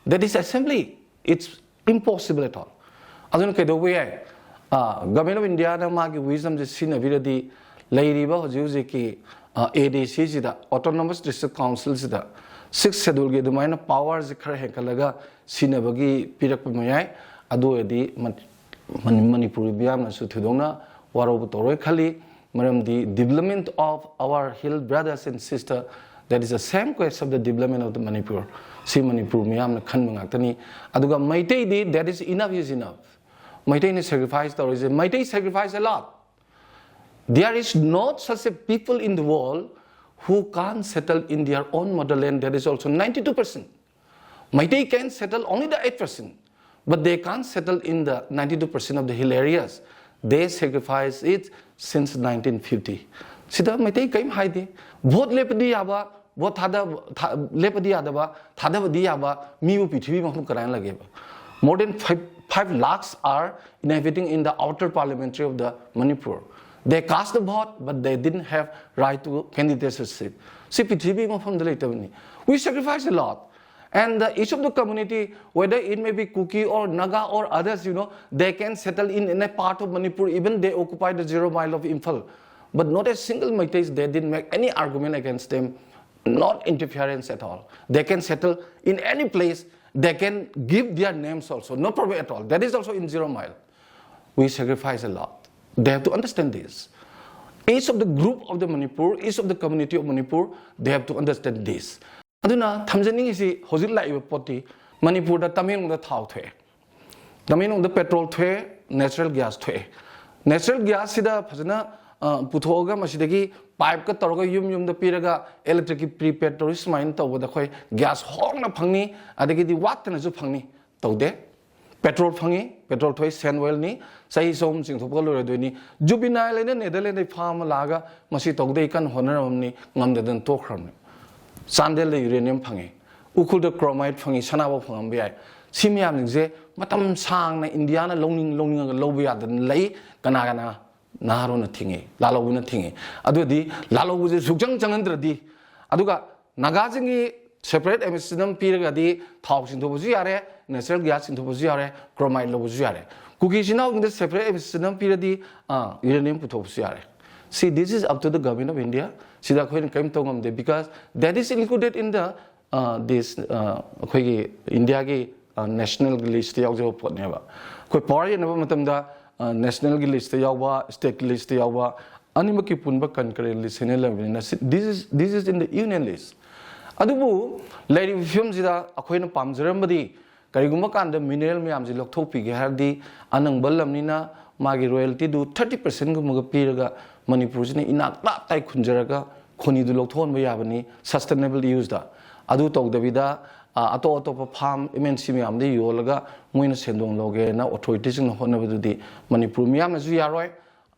That is assembly. It's impossible at all. ꯑꯗꯨꯅ ꯀꯩꯗꯧꯕ ꯌꯥꯏ? ꯑ, Government of India ꯅ ꯃꯥꯒꯤ wisdom ꯁꯦ ꯁꯤꯖꯤꯟꯅꯕꯤꯔꯗꯤ, ꯂꯩꯔꯤꯕ ꯍꯧꯖꯤꯛ ꯍꯧꯖꯤꯛꯀꯤ, ꯑ, A D C ꯁꯤꯗ, Autonomous District Council ꯁꯤꯗ, Sixth Schedule ꯒꯤ ꯑꯗꯨꯃꯥꯏꯅ power ꯁꯦ ꯈꯔ ꯍꯦꯟꯒꯠꯂꯒ ꯁꯤꯖꯤꯟꯅꯕꯒꯤ ꯄꯤꯔꯛꯄ ꯃꯌꯥꯏ꯫ ꯑꯗꯨ ꯑꯣꯏꯔꯗꯤ ꯃ-, ꯃꯅꯤ-, ꯃꯅꯤꯄꯨꯔꯒꯤ ꯃꯤꯌꯥꯝꯅꯁꯨ ꯊꯣꯏꯗꯣꯛꯅ ꯋꯥꯔꯧꯕ ꯇꯧꯔꯣꯏ ꯈꯜꯂꯤ꯫ ꯃꯔꯝꯗꯤ development of our hill brothers and sister, that is the same quest of the development of the Manipur. ꯁꯤ ꯃꯅꯤꯄꯨꯔ ꯃꯤꯌꯥꯝꯅ ꯈꯟꯕ ꯉꯥꯛꯇꯅꯤ꯫ ꯑꯗꯨꯒ ꯃꯩꯇꯩꯗꯤ, that is enough is enough. ꯃꯩꯇꯩꯅ sacrifice ꯇꯧꯔꯤꯁꯦ, Meitei sacrifice a lot. There is not such a people in the world who can't settle in their own motherland, that is also ninety-two percent. Meitei can settle only the eight percent, but they can't settle in the ninety-two percent of the hill areas. They sacrifice it since nineteen fifty. ꯁꯤꯗ ꯃꯩꯇꯩ ꯀꯔꯤꯝ ꯍꯥꯏꯗꯦ꯫ Vote ꯂꯦꯞꯄꯗꯤ ꯌꯥꯕ, vote ꯊꯥꯗ ꯊꯥ- ꯂꯦꯞꯄꯗꯤ ꯌꯥꯗꯕ, ꯊꯥꯗꯕꯗꯤ ꯌꯥꯕ ꯃꯤꯕꯨ ꯄ꯭ꯔꯤꯊꯤꯕꯤ ꯃꯐꯝ ꯀꯗꯥꯏꯅ ꯂꯩꯒꯦꯕ? More than five five lakhs are inhabiting in the outer parliamentary of the Manipur. They cast the vote, but they didn't have right to candidatureship. ꯁꯤ ꯄ꯭ꯔꯤꯊꯤꯕꯤ ꯃꯐꯝꯗ ꯂꯩꯇꯕꯅꯤ꯫ We sacrifice a lot. And the, each of the community, whether it may be Kuki or Naga or others, you know, they can settle in any part of Manipur, even they occupy the zero mile of Imphal. But not a single Meiteis, they didn't make any argument against them, not interference at all. They can settle in any place, they can give their names also, no problem at all. That is also in zero mile. We sacrifice a lot. They have to understand this. Each of the group of the Manipur, each of the community of Manipur, they have to understand this. ꯑꯗꯨꯅ ꯊꯝꯖꯅꯤꯡꯉꯤꯁꯤ, ꯍꯧꯖꯤꯛ ꯂꯥꯛꯏꯕ ꯄꯣꯠꯇꯤ ꯃꯅꯤꯄꯨꯔꯗ, ꯇꯃꯦꯡꯂꯣꯡꯗ ꯊꯥꯎ ꯊꯣꯛꯑꯦ, ꯇꯃꯦꯡꯂꯣꯡꯗ petrol ꯊꯣꯛꯑꯦ, natural gas ꯊꯣꯛꯑꯦ꯫ Natural gas ꯁꯤꯗ ꯐꯖꯅ ꯑ, ꯄꯨꯊꯣꯛꯑꯒ ꯃꯁꯤꯗꯒꯤ pipe ꯀ ꯇꯧꯔꯒ ꯌꯨꯝ ꯌꯨꯝꯗ ꯄꯤꯔꯒ electric ꯀꯤ prepaid ꯇꯧꯔꯤ꯫ ꯁꯨꯃꯥꯏꯅ ꯇꯧꯕꯗ ꯑꯩꯈꯣꯏ gas ꯍꯣꯡꯅ ꯐꯪꯅꯤ, ꯑꯗꯒꯤꯗꯤ ꯋꯥꯠꯇꯅꯁꯨ ꯐꯪꯅꯤ꯫ ꯇꯧꯗꯦ꯫ Petrol ꯐꯪꯉꯤ, petrol ꯊꯣꯛꯏ, Shell oil ꯅꯤ, ꯆꯍꯤ ꯆꯍꯨꯝ ꯆꯤꯡꯊꯣꯛꯄꯒ ꯂꯣꯏꯔꯣꯏꯗꯣꯏꯅꯤ꯫ Juvenile ꯍꯥꯏꯅ Netherlands ꯗꯒꯤ ꯐꯥ ꯑꯃ ꯂꯥꯛꯑꯒ ꯃꯁꯤ ꯇꯧꯗꯦ ꯀꯟꯅ ꯍꯣꯠꯅꯔꯝꯃꯤ, ꯉꯝꯗꯗꯅ ꯇꯣꯛꯈ꯭ꯔꯕꯅꯤ꯫ ꯆꯥꯟꯗꯦꯜꯗ uranium ꯐꯪꯉꯤ, ꯎꯈ꯭ꯔꯨꯜꯗ chromite ꯐꯪꯉꯤ, ꯁꯅꯥꯐꯥꯎ ꯐꯪꯉꯝꯕ ꯌꯥꯏ꯫ ꯁꯤ ꯃꯌꯥꯝꯁꯤꯡꯁꯦ ꯃꯇꯝ ꯁꯥꯡꯅ ꯏꯟꯗꯤꯌꯥꯅ ꯂꯧꯅꯤꯡ ꯂꯧꯅꯤꯡꯉꯒ ꯂꯧꯕ ꯌꯥꯗꯅ ꯂꯩ꯫ ꯀꯅꯥ ꯀꯅꯥ? ꯅꯍꯥꯔꯣꯟꯅ ꯊꯤꯡꯉꯤ, ꯂꯥꯜꯍꯧꯕꯅ ꯊꯤꯡꯉꯤ꯫ ꯑꯗꯨꯗꯤ ꯂꯥꯜꯍꯧꯕꯁꯦ ꯁꯨꯛꯆꯪ ꯆꯪꯍꯟꯗ꯭ꯔꯗꯤ, ꯑꯗꯨꯒ ꯅꯥꯒꯥꯁꯤꯡꯒꯤ separate administration ꯄꯤꯔꯒꯗꯤ ꯊꯥꯎ ꯆꯤꯡꯊꯣꯛꯄꯁꯨ ꯌꯥꯔꯦ, natural gas ꯆꯤꯡꯊꯣꯛꯄꯁꯨ ꯌꯥꯔꯦ, chromite ꯂꯧꯕꯁꯨ ꯌꯥꯔꯦ꯫ ꯀꯨꯀꯤ ꯏꯆꯤꯟ ꯏꯅꯥꯎꯁꯤꯡꯗ separate administration ꯄꯤꯔꯗꯤ, ꯑꯥ, uranium ꯄꯨꯊꯣꯛꯄꯁꯨ ꯌꯥꯔꯦ꯫ See, this is up to the government of India. ꯁꯤꯗ ꯑꯩꯈꯣꯏꯅ ꯀꯔꯤꯝ ꯇꯧ ꯉꯝꯗꯦ, because that is included in the, uh, this, uh, ꯑꯩꯈꯣꯏꯒꯤ ꯏꯟꯗꯤꯌꯥꯒꯤ, uh, national ꯒꯤ list ꯇ ꯌꯥꯎꯖꯕ ꯄꯣꯠꯅꯦꯕ꯫ ꯑꯩꯈꯣꯏ power ꯌꯦꯟꯅꯕ ꯃꯇꯝꯗ, uh, national ꯒꯤ list ꯇ ꯌꯥꯎꯕ, state ꯀꯤ list ꯇ ꯌꯥꯎꯕ, ꯑꯅꯤꯃꯛꯀꯤ ꯄꯨꯟꯕ concurrent list ꯍꯥꯏꯅ ꯂꯩꯕꯅꯤꯅ, ꯁꯤ, this is, this is in the union list. ꯑꯗꯨꯕꯨ ꯂꯩꯔꯤꯕ ꯐꯤꯕꯝꯁꯤꯗ ꯑꯩꯈꯣꯏꯅ ꯄꯥꯝꯖꯔꯝꯕꯗꯤ, ꯀꯔꯤꯒꯨꯝꯕ ꯀꯥꯟꯗ mineral ꯃꯌꯥꯝꯁꯤ ꯂꯧꯊꯣꯛꯄꯤꯒꯦ ꯍꯥꯏꯔꯗꯤ, ꯑꯅꯪꯕ ꯂꯝꯅꯤꯅ ꯃꯥꯒꯤ royalty ꯗꯨ thirty percent ꯒꯨꯝꯕꯒ ꯄꯤꯔꯒ ꯃꯅꯤꯄꯨꯔꯁꯤꯅ ꯏꯅꯥꯛ ꯇꯥꯞ ꯇꯥꯏ ꯈꯨꯟꯖꯔꯒ ꯈꯣꯅꯤꯗꯨ ꯂꯧꯊꯣꯛꯍꯟꯕ ꯌꯥꯕꯅꯤ sustainable use ꯇ꯫ ꯑꯗꯨ ꯇꯧꯗꯕꯤꯗ, ꯑ, ꯑꯇꯣꯞ ꯑꯇꯣꯞꯄ farm M N C ꯃꯌꯥꯝꯗ ꯌꯣꯜꯂꯒ ꯃꯣꯏꯅ ꯁꯦꯟꯗꯣꯡ ꯂꯧꯒꯦꯅ authority ꯁꯤꯡꯅ ꯍꯣꯠꯅꯕꯗꯨꯗꯤ ꯃꯅꯤꯄꯨꯔ ꯃꯤꯌꯥꯝꯅꯁꯨ ꯌꯥꯔꯣꯏ,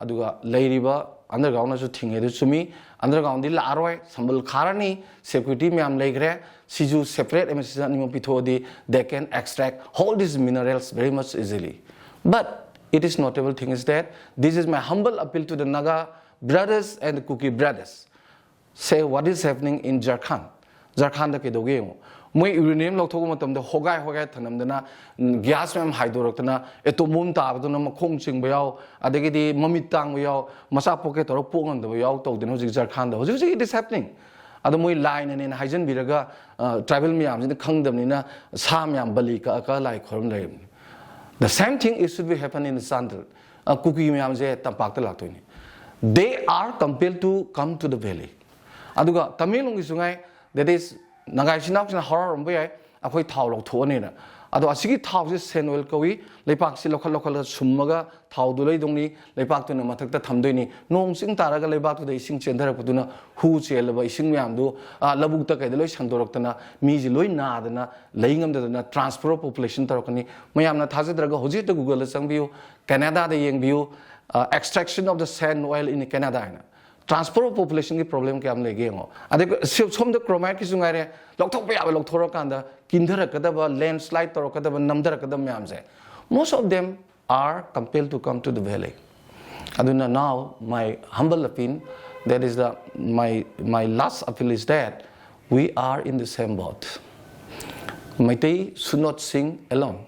ꯑꯗꯨꯒ ꯂꯩꯔꯤꯕ underground ꯅꯁꯨ ꯊꯤꯡꯉꯦ꯫ ꯑꯗꯨ ꯆꯨꯝꯃꯤ, underground ꯗꯤ ꯂꯥꯛꯑꯔꯣꯏ, ꯁꯝꯕꯜ ꯈꯥꯔꯅꯤ, security ꯃꯌꯥꯝ ꯂꯩꯈ꯭ꯔꯦ꯫ ꯁꯤꯁꯨ separate administration ꯑꯅꯤꯃꯛ ꯄꯤꯊꯣꯛꯑꯗꯤ they can extract all these minerals very much easily. But it is notable thing is that this is my humble appeal to the Naga brothers and the Kuki brothers. Say what is happening in Jharkhand. ꯖꯔꯈꯥꯟꯗ ꯀꯩꯗꯧꯒꯦ ꯌꯦꯡꯉꯨ, ꯃꯣꯏ uranium ꯂꯧꯊꯣꯛꯄ ꯃꯇꯝꯗ ꯍꯣꯒꯥꯏ ꯍꯣꯒꯥꯏ ꯊꯅꯝꯗꯅ, ꯎꯝ, gas ꯃꯌꯥꯝ ꯍꯥꯏꯗꯣꯔꯛꯇꯅ, atom bomb ꯇꯥꯕꯗꯨꯅ ꯃꯈꯣꯡ ꯆꯤꯡꯕ ꯌꯥꯎ, ꯑꯗꯒꯤꯗꯤ ꯃꯃꯤꯠ ꯇꯥꯡꯕ ꯌꯥꯎ, ꯃꯆꯥ ꯄꯣꯛꯀꯦ ꯇꯧꯔꯒ ꯄꯣꯛ ꯉꯝꯗꯕ ꯌꯥꯎ ꯇꯧꯗꯅ ꯍꯧꯖꯤꯛ ꯖꯔꯈꯥꯟꯗ ꯍꯧꯖꯤꯛ ꯍꯧꯖꯤꯛ it is happening. ꯑꯗꯣ ꯃꯣꯏ ꯂꯥꯏꯅꯅꯦꯅ ꯍꯥꯏꯖꯟꯕꯤꯔꯒ, ꯑ, tribal ꯃꯌꯥꯝꯁꯤꯅ ꯈꯪꯗꯕꯅꯤꯅ ꯁꯥ ꯃꯌꯥꯝ ꯕꯂꯤ ꯀꯛꯑ ꯀꯛꯑ ꯂꯥꯏ ꯈꯣꯏꯔꯝ ꯂꯩꯔꯝꯅꯤ꯫ The same thing it should be happen in Chandel. ꯑ, ꯀꯨꯀꯤ ꯃꯌꯥꯝꯁꯦ ꯇꯝꯄꯥꯛꯇ ꯂꯥꯛꯇꯣꯏꯅꯤ꯫ They are compelled to come to the valley. ꯑꯗꯨꯒ ꯇꯃꯦꯡꯂꯣꯡꯒꯤꯁꯨ ꯉꯥꯏ, that is, ꯅꯒꯥꯏ ꯏꯆꯤꯟ ꯏꯅꯥꯎꯁꯤꯡꯅ ꯍꯔꯥꯎꯔꯝꯕ ꯌꯥꯏ, ꯑꯩꯈꯣꯏ ꯊꯥꯎ ꯂꯧꯊꯣꯛꯑꯅꯤꯅ꯫ ꯑꯗꯣ ꯑꯁꯤꯒꯤ ꯊꯥꯎꯁꯦ sand oil ꯀꯧꯏ, ꯂꯩꯄꯥꯛꯁꯤ ꯂꯧꯈꯠ ꯂꯧꯈꯠꯂꯒ ꯁꯨꯝꯃꯒ ꯊꯥꯎꯗꯨ ꯂꯩꯗꯧꯅꯤ, ꯂꯩꯄꯥꯛꯇꯨꯅ ꯃꯊꯛꯇ ꯊꯝꯗꯣꯏꯅꯤ꯫ ꯅꯣꯡ ꯆꯤꯡ ꯇꯥꯔꯒ ꯂꯩꯕꯥꯛꯇꯨꯗ ꯏꯁꯤꯡ ꯆꯦꯟꯊꯔꯛꯄꯗꯨꯅ ꯍꯨ ꯆꯦꯜꯂꯕ ꯏꯁꯤꯡ ꯃꯌꯥꯝꯗꯨ, ꯑ, ꯂꯧꯕꯨꯛꯇ ꯀꯩꯗ ꯂꯣꯏ ꯁꯟꯗꯣꯔꯛꯇꯅ ꯃꯤꯁꯤ ꯂꯣꯏ ꯅꯥꯗꯅ ꯂꯩ ꯉꯝꯗꯗꯅ transfer of population ꯇꯧꯔꯛꯀꯅꯤ꯫ ꯃꯌꯥꯝꯅ ꯊꯥꯖꯗ꯭ꯔꯒ ꯍꯧꯖꯤꯛ ꯍꯦꯛꯇ Google ꯗ ꯆꯪꯕꯤꯌꯨ, ꯀꯦꯅꯥꯗꯥꯗ ꯌꯦꯡꯕꯤꯌꯨ, ꯑ, extraction of the sand oil in Canada ꯍꯥꯏꯅ꯫ Transfer of population ꯒꯤ problem ꯀꯌꯥꯝ ꯂꯩꯒꯦ ꯌꯦꯡꯉꯣ꯫ ꯑꯗꯩ ꯁꯤ-, ꯁꯣꯝꯗ chromite ꯀꯤꯁꯨ ꯉꯥꯏꯔꯦ, ꯂꯧꯊꯣꯛꯄ ꯌꯥꯕ ꯂꯧꯊꯣꯔꯛꯀꯥꯟꯗ ꯀꯤꯟꯊꯔꯛꯀꯗꯕ, landslide ꯇꯧꯔꯛꯀꯗꯕ, ꯅꯝꯊꯔꯛꯀꯗꯕ ꯃꯌꯥꯝꯁꯦ, most of them are compelled to come to the valley. ꯑꯗꯨꯅ now my humble appeal, that is the, my, my last appeal is that we are in the same boat. Meitei should not sink alone.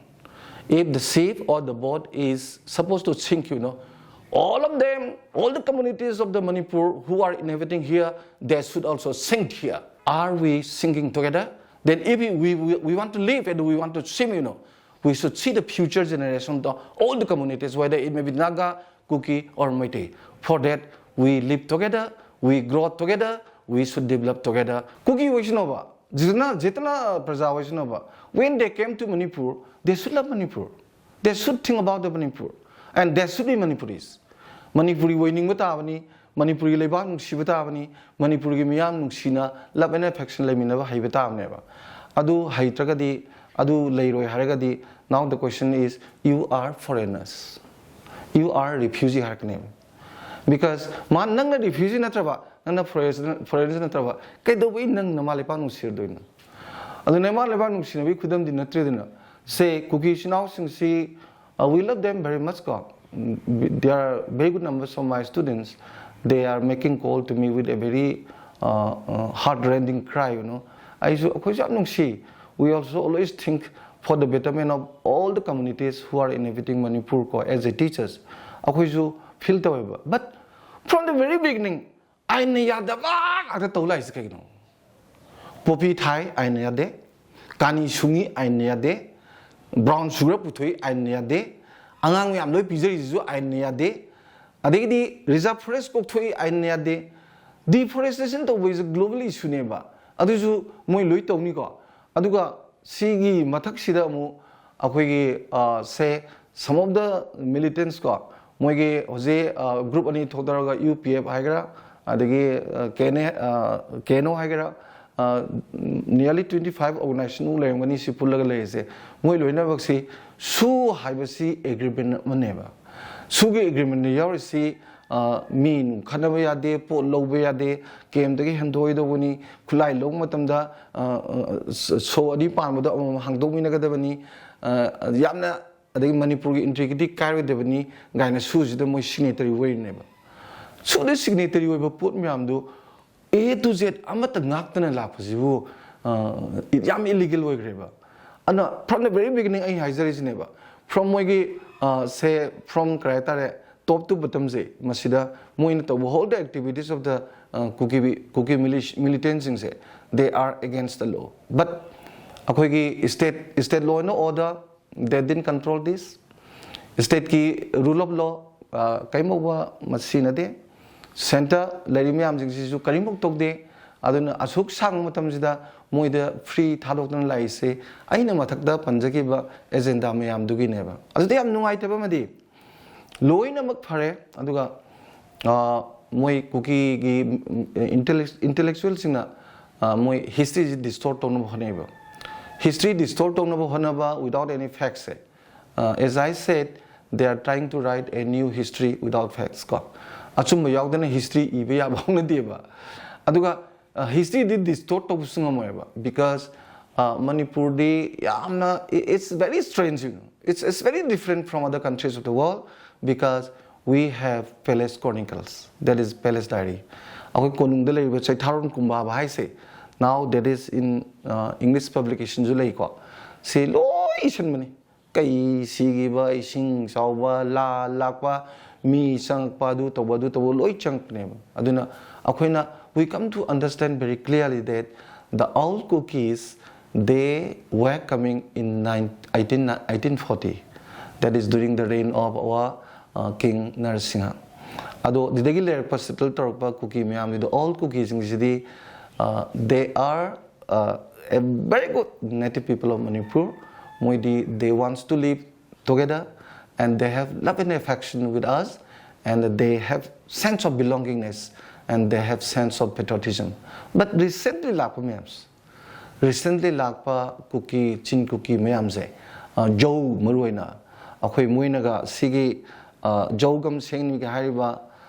If the ship or the boat is supposed to sink, you know, all of them, all the communities of the Manipur who are inhabiting here, they should also sink here. Are we sinking together? Then if we, we, we want to live and we want to swim, you know, we should see the future generation, the, all the communities, whether it may be Naga, Kuki or Meitei. For that, we live together, we grow together, we should develop together. Kuki Vaishnava, Jitana, Jitana Praja Vaishnava, when they came to Manipur, they should love Manipur. They should think about the Manipur. And they should be Manipuris. Manipuri ꯑꯣꯏꯅꯤꯡꯕ ꯇꯥꯕꯅꯤ, ꯃꯅꯤꯄꯨꯔꯒꯤ ꯂꯩꯕꯥꯛ ꯅꯨꯡꯁꯤꯕ ꯇꯥꯕꯅꯤ, ꯃꯅꯤꯄꯨꯔꯒꯤ ꯃꯤꯌꯥꯝ ꯅꯨꯡꯁꯤꯅ love and affection ꯂꯩꯃꯤꯟꯅꯕ ꯍꯩꯕ ꯇꯥꯕꯅꯦꯕ꯫ ꯑꯗꯨ ꯍꯩꯇ꯭ꯔꯒꯗꯤ, ꯑꯗꯨ ꯂꯩꯔꯣꯏ ꯍꯥꯏꯔꯒꯗꯤ, now the question is, you are foreigners, you are refugee ꯍꯥꯏꯔꯛꯀꯅꯦꯕ꯫ Because ꯃꯥ, ꯅꯪꯅ refugee ꯅꯠꯇ꯭ꯔꯕ, ꯅꯪꯅ foreigner, foreigners ꯅꯠꯇ꯭ꯔꯕ, ꯀꯩꯗꯧꯕꯩ ꯅꯪ ꯅꯃꯥ ꯂꯩꯄꯥꯛ ꯅꯨꯡꯁꯤꯔꯗꯣꯏꯅꯣ? ꯑꯗꯨ ꯅꯃꯥ ꯂꯩꯄꯥꯛ ꯅꯨꯡꯁꯤꯅꯕꯒꯤ ꯈꯨꯗꯝꯗꯤ ꯅꯠꯇ꯭ꯔꯦꯗꯅ꯫ ꯁꯦ, ꯀꯨꯀꯤ ꯏꯆꯤꯟ ꯏꯅꯥꯎꯁꯤꯡꯁꯤ, uh, we love them very much ꯀꯣ꯫ There are very good numbers of my students. They are making call to me with a very, uh, uh, heart rending cry, you know. ꯑꯩꯁꯨ, ꯑꯩꯈꯣꯏꯁꯨ ꯌꯥꯝ ꯅꯨꯡꯁꯤ꯫ We also always think for the betterment of all the communities who are inhabiting Manipur ꯀꯣ, as a teachers꯫ ꯑꯩꯈꯣꯏꯁꯨ feel ꯇꯧꯋꯦꯕ꯫ But from the very beginning, ꯑꯥꯏꯟꯅ ꯌꯥꯗꯕ ꯉꯥꯛꯇ ꯇꯧ ꯂꯥꯛꯏꯁꯦ ꯀꯩꯒꯤꯅꯣ? ꯄꯣꯄꯤ ꯊꯥꯏ, ꯑꯥꯏꯟꯅ ꯌꯥꯗꯦ꯫ ꯀꯥꯅꯤ ꯁꯨꯡꯉꯤ, ꯑꯥꯏꯟꯅ ꯌꯥꯗꯦ꯫ Brown sugar ꯄꯨꯊꯣꯛꯏ, ꯑꯥꯏꯟꯅ ꯌꯥꯗꯦ꯫ ꯑꯉꯥꯡ ꯃꯌꯥꯝ ꯂꯣꯏ ꯄꯤꯖꯔꯤꯁꯤꯁꯨ ꯑꯥꯏꯟꯅ ꯌꯥꯗꯦ꯫ ꯑꯗꯒꯤꯗꯤ reserve forest ꯀꯣꯛꯊꯣꯛꯏ, ꯑꯥꯏꯟꯅ ꯌꯥꯗꯦ꯫ Deforestation ꯇꯧꯕꯁꯦ global issue ꯅꯦꯕ꯫ ꯑꯗꯨꯁꯨ ꯃꯣꯏ ꯂꯣꯏ ꯇꯧꯅꯤꯀꯣ꯫ ꯑꯗꯨꯒ ꯁꯤꯒꯤ ꯃꯊꯛꯁꯤꯗ ꯑꯃꯨꯛ ꯑꯩꯈꯣꯏꯒꯤ, ꯑ, say, some of the militants ꯀꯣ, ꯃꯣꯏꯒꯤ ꯍꯧꯖꯤꯛ, ꯑ, group ꯑꯅꯤ ꯊꯣꯛꯗꯔꯒ, ꯌꯨ ꯄꯤ ꯑꯦꯐ ꯍꯥꯏꯒꯦꯔꯥ, ꯑꯗꯒꯤ, ꯑ, ꯀꯦ ꯑꯦꯟ ꯑꯦ, ꯑ, ꯀꯦ ꯑꯦꯟ ꯑꯣ ꯍꯥꯏꯒꯦꯔꯥ, ꯑ, nearly twenty five organization ꯃꯨꯛ ꯂꯩꯔꯝꯒꯅꯤ ꯁꯤ ꯄꯨꯜꯂꯒ ꯂꯩꯔꯤꯁꯦ꯫ ꯃꯣꯏ ꯂꯣꯏꯅꯃꯛꯁꯤ ꯁꯨ ꯍꯥꯏꯕꯁꯤ agreement ꯑꯃꯅꯦꯕ꯫ ꯁꯨꯒꯤ agreement ꯇ ꯌꯥꯎꯔꯤꯁꯤ, ꯑ, ꯃꯤ ꯅꯨꯡ ꯈꯠꯅꯕ ꯌꯥꯗꯦ, ꯄꯣꯠ ꯂꯧꯕ ꯌꯥꯗꯦ, camp ꯇꯒꯤ ꯍꯦꯟꯗꯣꯛꯑꯣꯏꯗꯧꯕꯅꯤ, ꯈꯨꯠꯂꯥꯏ ꯂꯧꯕ ꯃꯇꯝꯗ, ꯑ, ꯑ, ꯁꯣ ꯑꯅꯤ ꯄꯥꯟꯕꯗꯣ ꯑꯃꯃꯝ ꯍꯥꯡꯗꯣꯛꯃꯤꯟꯅꯒꯗꯕꯅꯤ, ꯑ, ꯌꯥꯝꯅ, ꯑꯗꯒꯤ ꯃꯅꯤꯄꯨꯔꯒꯤ integrity ꯀꯥꯏꯔꯣꯏꯗꯕꯅꯤ ꯀꯥꯏꯅ ꯁꯨꯁꯤꯗ ꯃꯣꯏ signatory ꯑꯣꯏꯔꯤꯅꯦꯕ꯫ ꯁꯨꯗ signatory ꯑꯣꯏꯕ ꯄꯣꯠ ꯃꯌꯥꯝꯗꯨ A to Z ꯑꯃꯠꯇ ꯉꯥꯛꯇꯅ ꯂꯥꯛꯄꯁꯤꯕꯨ, ꯑ, ꯌꯥꯝ illegal ꯑꯣꯏꯈ꯭ꯔꯦꯕ꯫ ꯑꯗꯨꯅ from the very beginning ꯑꯩ ꯍꯥꯏꯖꯔꯤꯁꯤꯅꯦꯕ, from ꯃꯣꯏꯒꯤ, ꯑ, say, from ꯀꯔꯤ ꯍꯥꯏꯇꯥꯔꯦ, top to bottom ꯁꯦ, ꯃꯁꯤꯗ ꯃꯣꯏꯅ ꯇꯧꯕ all the activities of the, ꯑ, ꯀꯨꯀꯤ, ꯀꯨꯀꯤ militia-, militant ꯁꯤꯡꯁꯦ, they are against the law. But ꯑꯩꯈꯣꯏꯒꯤ state, state law and order, they didn't control this. State ꯀꯤ rule of law, ꯑ, ꯀꯔꯤꯝꯐꯥꯎꯕ ꯃꯁꯤꯟꯅꯗꯦ꯫ Centre ꯂꯩꯔꯤꯕ ꯃꯌꯥꯝꯁꯤꯡꯁꯤꯁꯨ ꯀꯔꯤꯝꯐꯥꯎ ꯇꯧꯗꯦ꯫ ꯑꯗꯨꯅ ꯑꯁꯨꯛ ꯁꯥꯡꯕ ꯃꯇꯝꯁꯤꯗ ꯃꯣꯏꯗ free ꯊꯥꯗꯣꯛꯇꯅ ꯂꯥꯛꯏꯁꯦ ꯑꯩꯅ ꯃꯊꯛꯇ ꯄꯟꯖꯈꯤꯕ agenda ꯃꯌꯥꯝꯗꯨꯒꯤꯅꯦꯕ꯫ ꯑꯗꯨꯗ ꯌꯥꯝ ꯅꯨꯡꯉꯥꯏꯇꯕ ꯑꯃꯗꯤ, ꯂꯣꯏꯅꯃꯛ ꯐꯔꯦ, ꯑꯗꯨꯒ, ꯑ, ꯃꯣꯏ ꯀꯨꯀꯤꯒꯤ intellectualꯁꯤꯡꯅ ꯃꯣꯏ historyꯁꯤ distort ꯇꯧꯅꯕ ꯍꯣꯠꯅꯩꯕ꯫ History distort ꯇꯧꯅꯕ ꯍꯣꯠꯅꯕ without any factsꯁꯦ, as I said, they are trying to write a new history without facts ꯀꯣ꯫ ꯑꯆꯨꯝꯕ ꯌꯥꯎꯗꯅ history ꯏꯕ ꯌꯥꯕ ꯍꯧꯅꯗꯦꯕ꯫ ꯑꯗꯨꯒ historyꯗꯤ distort ꯇꯧꯕꯁꯨ ꯉꯝꯃꯣꯏꯕ, because ꯃꯅꯤꯄꯨꯔꯗꯤ ꯌꯥꯝꯅ, it's very strange, you know, it's it's very different from other countries of the world, because we have palace chronicles, that is palace diary꯫ ꯑꯩꯈꯣꯏ ꯀꯣꯅꯨꯡꯗ ꯂꯩꯔꯤꯕ ꯆꯩꯊꯥꯔꯣꯟ ꯀꯨꯝꯕꯥꯕ ꯍꯥꯏꯁꯦ, now that is in English publicationꯁꯨ ꯂꯩꯀꯣ꯫ ꯁꯤ ꯂꯣꯏ ꯏꯁꯟꯕꯅꯤ꯫ ꯀꯩ ꯁꯤꯈꯤꯕ, ꯏꯁꯤꯡ ꯆꯥꯎꯕ, ꯂꯥ ꯂꯥꯛꯄ, ꯃꯤ ꯆꯪꯉꯛꯄ, ꯑꯗꯨ ꯇꯧꯕ ꯑꯗꯨ ꯇꯧꯕ ꯂꯣꯏ ꯆꯪꯉꯛꯄꯅꯦꯕ꯫ ꯑꯗꯨꯅ ꯑꯩꯈꯣꯏꯅ, we come to understand very clearly that the old Kukis, they were coming in eighteen eighteen forty, that is during the reign of our King Narasimha꯫ ꯑꯗꯣ ꯑꯗꯨꯗꯒꯤ ꯂꯩꯔꯛꯄ, settle ꯇꯧꯔꯛꯄ ꯀꯨꯀꯤ ꯃꯌꯥꯝꯗꯨꯗꯤ, old ꯀꯨꯀꯤꯁꯤꯡꯁꯤꯗꯤ, they are a very good native people of Manipur꯫ ꯃꯣꯏꯗꯤ, they wants to live together, and they have love and affection with us, and they have sense of belongingness, and they have sense of patriotism꯫ But recently ꯂꯥꯛꯄ ꯃꯌꯥꯝꯁꯦ, recently ꯂꯥꯛꯄ ꯀꯨꯀꯤ, ꯆꯤꯟ ꯀꯨꯀꯤ ꯃꯌꯥꯝꯁꯦ, ꯖꯧ ꯃꯔꯨꯑꯣꯏꯅ, ꯑꯩꯈꯣꯏ ꯃꯣꯏꯅꯒ ꯁꯤꯒꯤ ꯖꯧꯒꯝ ꯁꯦꯡꯅꯤꯒ ꯍꯥꯏꯔꯤꯕ,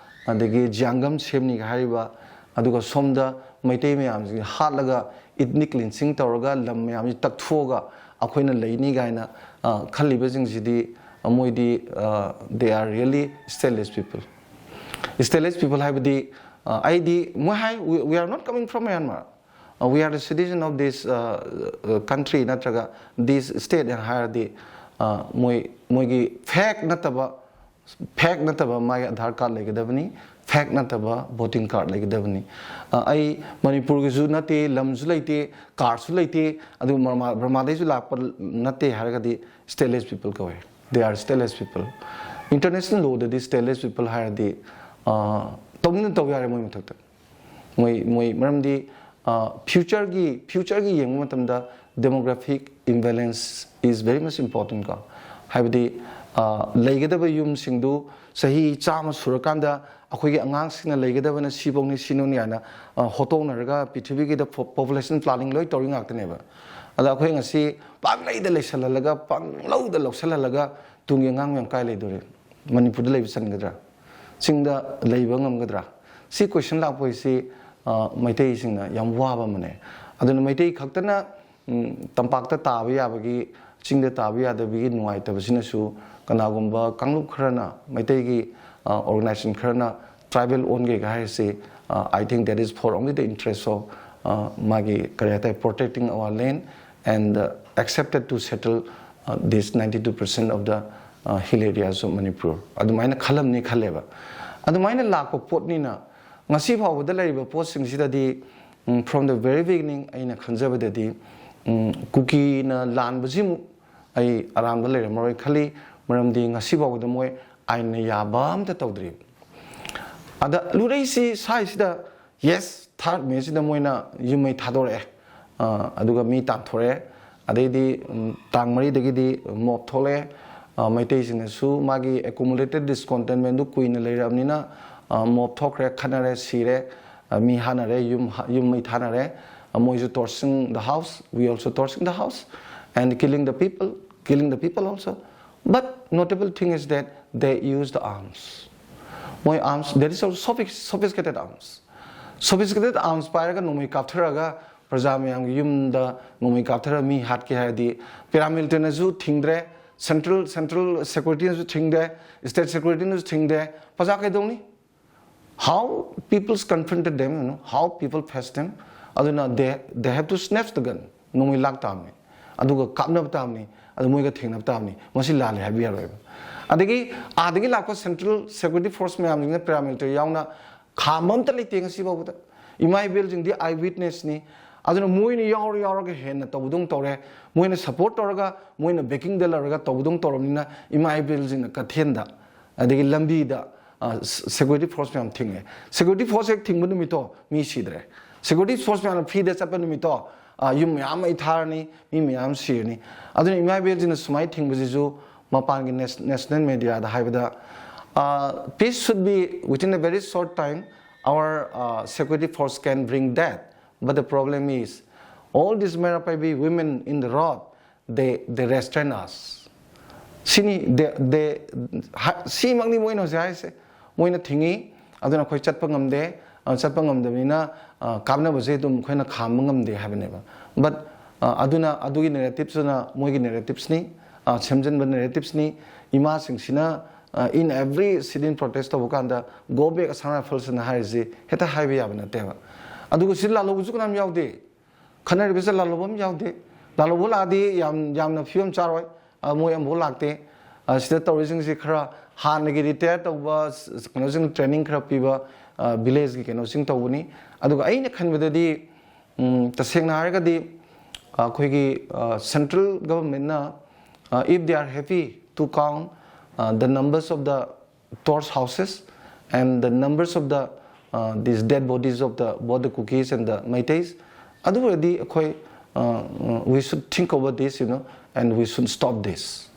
ꯑꯗꯒꯤ ꯖꯤꯌꯥꯡꯒꯝ ꯁꯦꯝꯅꯤꯒ ꯍꯥꯏꯔꯤꯕ, ꯑꯗꯨꯒ ꯁꯣꯝꯗ ꯃꯩꯇꯩ ꯃꯌꯥꯝꯁꯤ ꯍꯥꯠꯂꯒ, ethnic cleansing ꯇꯧꯔꯒ, ꯂꯝ ꯃꯌꯥꯝꯁꯤ ꯇꯛꯊꯣꯛꯑꯒ ꯑꯩꯈꯣꯏꯅ ꯂꯩꯅꯤ ꯀꯥꯏꯅ ꯈꯜꯂꯤꯕꯁꯤꯡꯁꯤꯗꯤ, ꯃꯣꯏꯗꯤ, they are really stateless people꯫ Stateless people ꯍꯥꯏꯕꯗꯤ, ꯑꯩꯗꯤ ꯃꯣꯏ ꯍꯥꯏ, we are not coming from Myanmar, we are the citizen of this country ꯅꯠꯇ꯭ꯔꯒ this state ꯍꯥꯏꯅ ꯍꯥꯏꯔꯗꯤ, ꯃꯣꯏ, ꯃꯣꯏꯒꯤ fake ꯅꯠꯇꯕ, fake ꯅꯠꯇꯕ ꯃꯥꯒꯤ ꯑꯙꯥꯔ ꯀꯥꯔꯗ ꯂꯩꯒꯗꯕꯅꯤ, fake ꯅꯠꯇꯕ voting card ꯂꯩꯒꯗꯕꯅꯤ꯫ ꯑꯩ ꯃꯅꯤꯄꯨꯔꯒꯤꯁꯨ ꯅꯠꯇꯦ, ꯂꯝꯁꯨ ꯂꯩꯇꯦ, ꯀꯥꯔꯗꯁꯨ ꯂꯩꯇꯦ, ꯑꯗꯨꯒ ꯕꯔꯃꯥꯗꯩꯁꯨ ꯂꯥꯛꯄ ꯅꯠꯇꯦ ꯍꯥꯏꯔꯒꯗꯤ stateless people ꯀꯧꯋꯦ꯫ They are stateless people꯫ International lawꯗꯗꯤ stateless people ꯍꯥꯏꯔꯗꯤ ꯇꯧꯅꯤꯡꯅ ꯇꯧ ꯌꯥꯔꯦ ꯃꯣꯏ ꯃꯊꯛꯇ꯫ ꯃꯣꯏ, ꯃꯣꯏ, ꯃꯔꯝꯗꯤ futureꯒꯤ, futureꯒꯤ ꯌꯦꯡꯕ ꯃꯇꯝꯗ demographic imbalance is very much important ꯀꯣ꯫ ꯍꯥꯏꯕꯗꯤ, ꯂꯩꯒꯗꯕ ꯌꯨꯝꯁꯤꯡꯗꯨ ꯆꯍꯤ ꯆꯥꯝꯃ ꯁꯨꯔꯀꯥꯟꯗ ꯑꯩꯈꯣꯏꯒꯤ ꯑꯉꯥꯡꯁꯤꯡꯅ ꯂꯩꯒꯗꯕꯅ ꯁꯤꯐꯧꯅꯤ, ꯁꯤꯅꯨꯅꯤ ꯍꯥꯏꯅ, ꯑ, ꯍꯣꯠꯇꯣꯛꯅꯔꯒ ꯄ꯭ꯔꯤꯊꯤꯕꯤꯒꯤꯗ ꯄꯣ-, population planning ꯂꯣꯏ ꯇꯧꯔꯤ ꯉꯥꯛꯇꯅꯦꯕ꯫ ꯑꯗ ꯑꯩꯈꯣꯏ ꯉꯁꯤ ꯄꯪꯂꯩꯗ ꯂꯩꯁꯜꯍꯜꯂꯒ, ꯄꯪꯂꯧꯗ ꯂꯧꯁꯜꯍꯜꯂꯒ ꯇꯨꯡꯒꯤ ꯑꯉꯥꯡ ꯃꯌꯥꯝ ꯀꯥꯏ ꯂꯩꯗꯣꯔꯤ? ꯃꯅꯤꯄꯨꯔꯗ ꯂꯩꯕ ꯆꯟꯒꯗ꯭ꯔꯥ? ꯆꯤꯡꯗ ꯂꯩꯕ ꯉꯝꯒꯗ꯭ꯔꯥ? ꯁꯤ question ꯂꯥꯛꯄ ꯍꯥꯏꯁꯤ, ꯑ, ꯃꯩꯇꯩꯁꯤꯡꯅ ꯌꯥꯝ ꯋꯥꯕ ꯑꯃꯅꯦ꯫ ꯑꯗꯨꯅ ꯃꯩꯇꯩ ꯈꯛꯇꯅ ꯎꯝ, ꯇꯝꯄꯥꯛꯇ ꯇꯥꯕ ꯌꯥꯕꯒꯤ, ꯆꯤꯡꯗ ꯇꯥꯕ ꯌꯥꯗꯕꯒꯤ ꯅꯨꯡꯉꯥꯏꯇꯕꯁꯤꯅꯁꯨ ꯀꯅꯥꯒꯨꯝꯕ ꯀꯥꯡꯂꯨꯞ ꯈꯔꯅ, ꯃꯩꯇꯩꯒꯤ, ꯑ, organization ꯈꯔꯅ tribal ꯑꯣꯟꯒꯦꯒ ꯍꯥꯏꯔꯤꯁꯤ, ꯑ, I think that is for only the interest of, ꯑ, ꯃꯥꯒꯤ ꯀꯔꯤ ꯍꯥꯏꯇꯥꯔꯦ, protecting our land and, uh, accepted to settle, uh, this ninety two percent of the, uh, hill areas of Manipur꯫ ꯑꯗꯨꯃꯥꯏꯅ ꯈꯜꯂꯝꯅꯤ ꯈꯜꯂꯦꯕ꯫ ꯑꯗꯨꯃꯥꯏꯅ ꯂꯥꯛꯄ ꯄꯣꯠꯅꯤꯅ ꯉꯁꯤ ꯐꯥꯎꯕꯗ ꯂꯩꯔꯤꯕ ꯄꯣꯠꯁꯤꯡꯁꯤꯗꯗꯤ, ꯎꯝ, from the very beginning ꯑꯩꯅ ꯈꯟꯖꯕꯗꯗꯤ, ꯎꯝ, ꯀꯨꯀꯤꯅ ꯂꯥꯟꯕꯁꯤꯃꯨꯛ ꯑꯩ ꯑꯔꯥꯟꯕ ꯂꯩꯔꯝꯃꯔꯣꯏ ꯈꯜꯂꯤ꯫ ꯃꯔꯝꯗꯤ ꯉꯁꯤ ꯐꯥꯎꯕꯗ ꯃꯣꯏ ꯑꯥꯏꯟꯅ ꯌꯥꯕ ꯑꯝꯇ ꯇꯧꯗ꯭ꯔꯤ꯫ ꯑꯗ ꯂꯨꯔꯩꯁꯤ ꯁ꯭ꯋꯥꯏꯁꯤꯗ, yes, third May ꯁꯤꯗ ꯃꯣꯏꯅ ꯌꯨꯝ ꯃꯩ ꯊꯥꯗꯣꯔꯛꯑꯦ, ꯑ, ꯑꯗꯨꯒ ꯃꯤ ꯇꯥꯟꯊꯣꯔꯛꯑꯦ꯫ ꯑꯗꯩꯗꯤ, ꯎꯝ, ꯇꯥꯡ ꯃꯔꯤꯗꯒꯤꯗꯤ mob ꯊꯣꯛꯂꯛꯑꯦ꯫ ꯑ, ꯃꯩꯇꯩꯁꯤꯡꯅꯁꯨ ꯃꯥꯒꯤ accumulated discontentment ꯗꯨ ꯀꯨꯏꯅ ꯂꯩꯔꯕꯅꯤꯅ, ꯑ, mob ꯊꯣꯛꯈ꯭ꯔꯦ, ꯈꯠꯅꯔꯦ, ꯁꯤꯔꯦ, ꯑ, ꯃꯤ ꯍꯥꯠꯅꯔꯦ, ꯌꯨꯝ ꯍꯥ-, ꯌꯨꯝ ꯃꯩ ꯊꯥꯅꯔꯦ꯫ ꯑ, ꯃꯣꯏꯁꯨ torching the house, we also torching the house and killing the people, killing the people also. But notable thing is that they use the arms. ꯃꯣꯏ arms, that is also sophis-, sophisticated arms. Sophisticated arms ꯄꯥꯏꯔꯒ ꯅꯣꯡꯃꯩ ꯀꯥꯞꯊꯔꯒ ꯄ꯭ꯔꯖꯥ ꯃꯌꯥꯝꯒꯤ ꯌꯨꯝꯗ ꯅꯣꯡꯃꯩ ꯀꯥꯞꯊꯔꯒ ꯃꯤ ꯍꯥꯠꯀꯦ ꯍꯥꯏꯔꯗꯤ, paramilitary ꯅꯁꯨ ꯊꯤꯡꯗ꯭ꯔꯦ, central, central security ꯅꯁꯨ ꯊꯤꯡꯗꯦ, state security ꯅꯁꯨ ꯊꯤꯡꯗꯦ, ꯄ꯭ꯔꯖꯥ ꯀꯩꯗꯧꯅꯤ? How peoples confronted them, you know, how people faced them? ꯑꯗꯨꯅ they, they have to snatch the gun. ꯅꯣꯡꯃꯩ ꯂꯥꯛ ꯇꯥꯕꯅꯤ, ꯑꯗꯨꯒ ꯀꯥꯞꯅꯕ ꯇꯥꯕꯅꯤ, ꯑꯗꯨ ꯃꯣꯏꯒ ꯊꯦꯡꯅꯕ ꯇꯥꯕꯅꯤ꯫ ꯃꯁꯤ ꯂꯥꯜꯂꯦ ꯍꯥꯏꯕ ꯌꯥꯔꯣꯏꯕ꯫ ꯑꯗꯒꯤ ꯑꯥꯗꯒꯤ ꯂꯥꯛꯄ central security force ꯃꯌꯥꯝꯁꯤꯡꯅ, paramilitary ꯌꯥꯎꯅ, ꯈꯥꯝꯕ ꯑꯝꯇ ꯂꯩꯇꯦ ꯉꯁꯤ ꯐꯥꯎꯕꯗ꯫ ꯏꯃꯥ ꯏꯕꯦꯜꯁꯤꯡꯗꯤ eye witness ꯅꯤ꯫ ꯑꯗꯨꯅ ꯃꯣꯏꯅ ꯌꯥꯎꯔ ꯌꯥꯎꯔꯒ ꯍꯦꯟꯅ ꯇꯧꯕꯗꯧ ꯇꯧꯔꯦ, ꯃꯣꯏꯅ support ꯇꯧꯔꯒ, ꯃꯣꯏꯅ backing ꯗ ꯂꯧꯔꯒ ꯇꯧꯕꯗꯧ ꯇꯧꯔꯕꯅꯤꯅ, ꯏꯃꯥ ꯏꯕꯦꯜꯁꯤꯡꯅ ꯀꯩꯊꯦꯜꯗ, ꯑꯗꯒꯤ ꯂꯝꯕꯤꯗ, ꯑ, ꯁ-, security force ꯃꯌꯥꯝ ꯊꯤꯡꯉꯦ꯫ Security force ꯍꯦꯛ ꯊꯤꯡꯕ ꯅꯨꯃꯤꯠꯇꯣ ꯃꯤ ꯁꯤꯗ꯭ꯔꯦ꯫ Security force ꯃꯌꯥꯝꯅ free ꯗ ꯆꯠꯄ ꯅꯨꯃꯤꯠꯇꯣ, ꯑ, ꯌꯨꯝ ꯃꯌꯥꯝ ꯃꯩ ꯊꯥꯔꯅꯤ, ꯃꯤ ꯃꯌꯥꯝ ꯁꯤꯔꯅꯤ꯫ ꯑꯗꯨꯅ ꯏꯃꯥ ꯏꯕꯦꯜꯁꯤꯡꯅ ꯁꯨꯃꯥꯏꯅ ꯊꯤꯡꯕꯁꯤꯁꯨ ꯃꯄꯥꯟꯒꯤ ꯅꯦꯁ-, national media ꯗ ꯍꯥꯏꯕꯗ, Uh, peace should be within a very short time. Our uh, security force can bring that. But the problem is, all these Meira Paibi women in the road, they, they restrain us. ꯁꯤꯅꯤ, they, they, ꯁꯤꯃꯛꯅꯤ ꯃꯣꯏꯅ ꯍꯧꯖꯤꯛ ꯍꯥꯏꯁꯦ꯫ ꯃꯣꯏꯅ ꯊꯤꯡꯉꯤ, ꯑꯗꯨꯅ ꯑꯩꯈꯣꯏ ꯆꯠꯄ ꯉꯝꯗꯦ꯫ ꯑ, ꯆꯠꯄ ꯉꯝꯗꯕꯅꯤꯅ, ꯑ, ꯀꯥꯞꯅꯕꯁꯦ ꯑꯗꯨꯝ ꯑꯩꯈꯣꯏꯅ ꯈꯥꯝꯕ ꯉꯝꯗꯦ ꯍꯥꯏꯕꯅꯦꯕ꯫ But, ꯑ, ꯑꯗꯨꯅ ꯑꯗꯨꯒꯤ narrativeꯁꯤꯅ ꯃꯣꯏꯒꯤ narrativesꯅꯤ, ꯑ, ꯁꯦꯝꯖꯤꯟꯕ narrativesꯅꯤ꯫ ꯏꯃꯥꯁꯤꯡꯁꯤꯅ, ꯑ, in every sit-in protest ꯇꯧꯕ ꯀꯥꯟꯗ "Go back Assam Riflesꯅ" ꯍꯥꯏꯔꯤꯁꯤ ꯍꯦꯛꯇ ꯍꯥꯏꯕ ꯌꯥꯕ ꯅꯠꯇꯦꯕ꯫ ꯑꯗꯨꯒ ꯁꯤ ꯂꯥꯜꯍꯧꯕꯁꯨ ꯀꯅꯥꯝ ꯌꯥꯎꯗꯦ꯫ ꯈꯟꯅꯔꯤꯕꯁꯦ ꯂꯥꯜꯍꯧꯕ ꯑꯃ ꯌꯥꯎꯗꯦ꯫ ꯂꯥꯜꯍꯧꯕ ꯂꯥꯛꯑꯗꯤ ꯌꯥꯝ, ꯌꯥꯝꯅ ꯐꯤꯕꯝ ꯆꯥꯔꯣꯏ꯫ ꯑ, ꯃꯣꯏ ꯑꯃꯐꯥꯎ ꯂꯥꯛꯇꯦ꯫ ꯑ, ꯁꯤꯗ ꯇꯧꯔꯤꯁꯤꯡꯁꯤ ꯈꯔ ꯍꯥꯟꯅꯒꯤ retire ꯇꯧꯕ, ꯀꯩꯅꯣꯁꯤꯡ, training ꯈꯔ ꯄꯤꯕ, ꯑ, villageꯀꯤ ꯀꯩꯅꯣꯁꯤꯡ ꯇꯧꯕꯅꯤ꯫ ꯑꯗꯨꯒ ꯑꯩꯅ ꯈꯟꯕꯗꯗꯤ, ꯎꯝ, ꯇꯁꯦꯡꯅ ꯍꯥꯏꯔꯒꯗꯤ, ꯑ, ꯑꯩꯈꯣꯏꯒꯤ, ꯑ, central governmentꯅ, ꯑ, if they are happy to count, ꯑ, the numbers of the torch houses and the numbers of the, uh, these dead bodies of the, both the Kukis and the Meiteis, ꯑꯗꯨ ꯑꯣꯏꯔꯗꯤ ꯑꯩꯈꯣꯏ, uh, uh, we should think over this, you know, and we should stop this.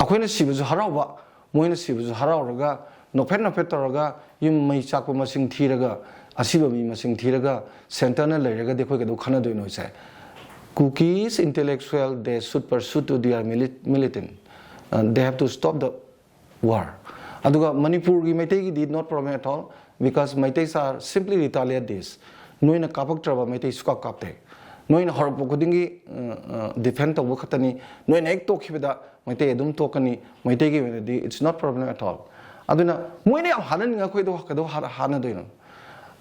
ꯑꯩꯈꯣꯏꯅ ꯁꯤꯕꯁꯨ ꯍꯔꯥꯎꯕ, ꯃꯣꯏꯅ ꯁꯤꯕꯁꯨ ꯍꯔꯥꯎꯔꯒ, ꯅꯣꯛꯐꯦꯠ ꯅꯣꯛꯐꯦꯠ ꯇꯧꯔꯒ, ꯌꯨꯝ ꯃꯩ ꯆꯥꯛꯄ ꯃꯁꯤꯡ ꯊꯤꯔꯒ, ꯑꯁꯤꯕ ꯃꯤ ꯃꯁꯤꯡ ꯊꯤꯔꯒ centreꯅ ꯂꯩꯔꯒꯗꯤ ꯑꯩꯈꯣꯏ ꯀꯩꯗꯧ ꯈꯟꯅꯗꯣꯏꯅꯣ ꯁꯦ? Kukis intellectual, they should pursue to their mili-, militant. Uh, they have to stop the war. ꯑꯗꯨꯒ ꯃꯅꯤꯄꯨꯔꯒꯤ ꯃꯩꯇꯩꯒꯤꯗꯤ not problem at all, because Meiteis are simply retaliate this. ꯅꯣꯏꯅ ꯀꯥꯞꯄꯛꯇ꯭ꯔꯕ ꯃꯩꯇꯩ ꯁꯨꯀꯥꯞ ꯀꯥꯞꯇꯦ꯫ ꯅꯣꯏꯅ ꯍꯧꯔꯛꯄ ꯈꯨꯗꯤꯡꯒꯤ, ꯑ, ꯑ, defend ꯇꯧꯕ ꯈꯛꯇꯅꯤ꯫ ꯅꯣꯏꯅ ꯍꯦꯛ ꯇꯣꯛꯈꯤꯕꯗ ꯃꯩꯇꯩ ꯑꯗꯨꯝ ꯇꯣꯛꯀꯅꯤ꯫ ꯃꯩꯇꯩꯒꯤ ꯑꯣꯏꯅꯗꯤ it's not problem at all. ꯑꯗꯨꯅ ꯃꯣꯏꯅ ꯌꯥꯝ ꯍꯥꯠꯅꯅꯤꯡꯉ ꯑꯩꯈꯣꯏꯗ ꯀꯩꯗꯧ ꯍꯥꯠ-, ꯍꯥꯠꯅꯗꯣꯏꯅꯣ?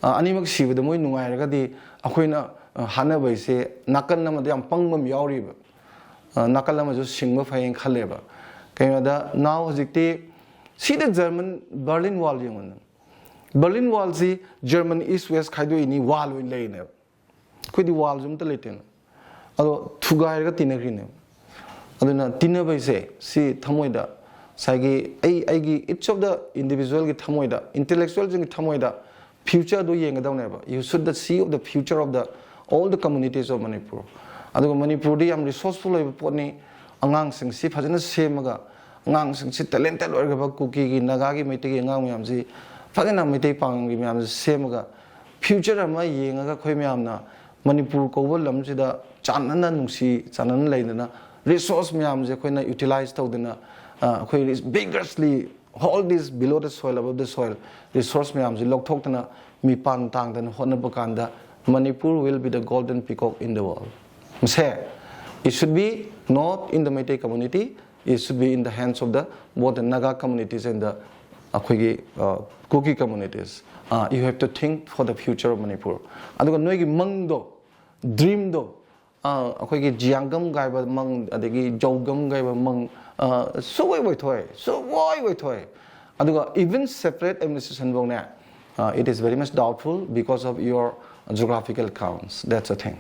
ꯑ, ꯑꯅꯤꯃꯛ ꯁꯤꯕꯗ ꯃꯣꯏ ꯅꯨꯡꯉꯥꯏꯔꯒꯗꯤ ꯑꯩꯈꯣꯏꯅ, ꯑ, ꯍꯥꯠꯅꯕꯩꯁꯦ ꯅꯥꯀꯟ ꯑꯃꯗ ꯌꯥꯝ ꯄꯪꯕ ꯑꯃ ꯌꯥꯎꯔꯤꯕ꯫ ꯑ, ꯅꯥꯀꯜ ꯑꯃꯁꯨ ꯁꯤꯡꯕ ꯐꯩꯌꯦꯅ ꯈꯜꯂꯦꯕ꯫ ꯀꯩꯅꯣꯗ now ꯍꯧꯖꯤꯛꯇꯤ ꯁꯤꯗ German Berlin Wall ꯌꯦꯡꯉꯨꯅꯦ꯫ Berlin Wallꯁꯤ German East West ꯈꯥꯏꯗꯣꯛꯏꯅꯤ, wall ꯑꯣꯏꯅ ꯂꯩꯔꯤꯅꯦꯕ꯫ ꯑꯩꯈꯣꯏꯗꯤ wallꯁꯨ ꯑꯝꯇ ꯂꯩꯇꯦꯅ꯫ ꯑꯗꯣ ꯊꯨꯒꯥꯏꯔꯒ ꯇꯤꯟꯅꯈ꯭ꯔꯤꯅꯦꯕ꯫ ꯑꯗꯨꯅ ꯇꯤꯟꯅꯕꯩꯁꯦ ꯁꯤ ꯊꯃꯣꯏꯗ ꯉꯁꯥꯏꯒꯤ ꯑꯩ, ꯑꯩꯒꯤ each of the individualꯒꯤ ꯊꯃꯣꯏꯗ, intellectualꯁꯤꯡꯒꯤ ꯊꯃꯣꯏꯗ futureꯗꯣ ꯌꯦꯡꯒꯗꯧꯅꯦꯕ꯫ You should the see of the future of the all the communities of Manipur. ꯑꯗꯨꯒ ꯃꯅꯤꯄꯨꯔꯗꯤ ꯌꯥꯝ resourceful ꯑꯣꯏꯕ ꯄꯣꯠꯅꯤ꯫ ꯑꯉꯥꯡꯁꯤꯡꯁꯤ ꯐꯖꯅ ꯁꯦꯝꯃꯒ, ꯑꯉꯥꯡꯁꯤꯡꯁꯤ talented ꯑꯣꯏꯔꯒꯕ ꯀꯨꯀꯤꯒꯤ, ꯅꯥꯒꯥꯒꯤ, ꯃꯩꯇꯩꯒꯤ ꯑꯉꯥꯡ ꯃꯌꯥꯝꯁꯤ ꯐꯖꯅ ꯃꯩꯇꯩ ꯄꯥꯉꯜꯒꯤ ꯃꯌꯥꯝꯁꯤ ꯁꯦꯝꯃꯒ future ꯑꯃ ꯌꯦꯡꯉꯒ ꯑꯩꯈꯣꯏ ꯃꯌꯥꯝꯅ ꯃꯅꯤꯄꯨꯔ ꯀꯧꯕ ꯂꯝꯁꯤꯗ ꯆꯥꯟꯅꯅ ꯅꯨꯡꯁꯤ ꯆꯥꯟꯅꯅ ꯂꯩꯗꯅ resource ꯃꯌꯥꯝꯁꯦ ꯑꯩꯈꯣꯏꯅ utilize ꯇꯧꯗꯅ, ꯑ, ꯑꯩꯈꯣꯏ vigorously all this below the soil, above the soil resource ꯃꯌꯥꯝꯁꯤ ꯂꯧꯊꯣꯛꯇꯅ ꯃꯤꯄꯥꯟ ꯇꯥꯡꯗꯅ ꯍꯣꯠꯅꯕ ꯀꯥꯟꯗ Manipur will be the golden peacock in the world. ꯃꯁꯦ, it should be not in the Meitei community, it should be in the hands of the both the Naga communities and the ꯑꯩꯈꯣꯏꯒꯤ, uh, Kuki communities. Uh, you have to think for the future of Manipur. ꯑꯗꯨꯒ ꯅꯣꯏꯒꯤ ꯃꯪꯗꯣ, dreamꯗꯣ, ꯑ, ꯑꯩꯈꯣꯏꯒꯤ ꯖꯤꯌꯥꯡꯒꯝ ꯀꯥꯏꯕ ꯃꯪ, ꯑꯗꯒꯤ ꯖꯧꯒꯝ ꯀꯥꯏꯕ ꯃꯪ, ꯑ, ꯁꯨꯛꯑꯣꯏ ꯑꯣꯏꯊꯣꯛꯑꯦ, ꯁꯨꯛꯑꯣꯏ ꯑꯣꯏꯊꯣꯛꯑꯦ꯫ ꯑꯗꯨꯒ even separate administration ꯐꯥꯎꯅꯦ, uh, it is very much doubtful because of your geographical counts. That's a thing.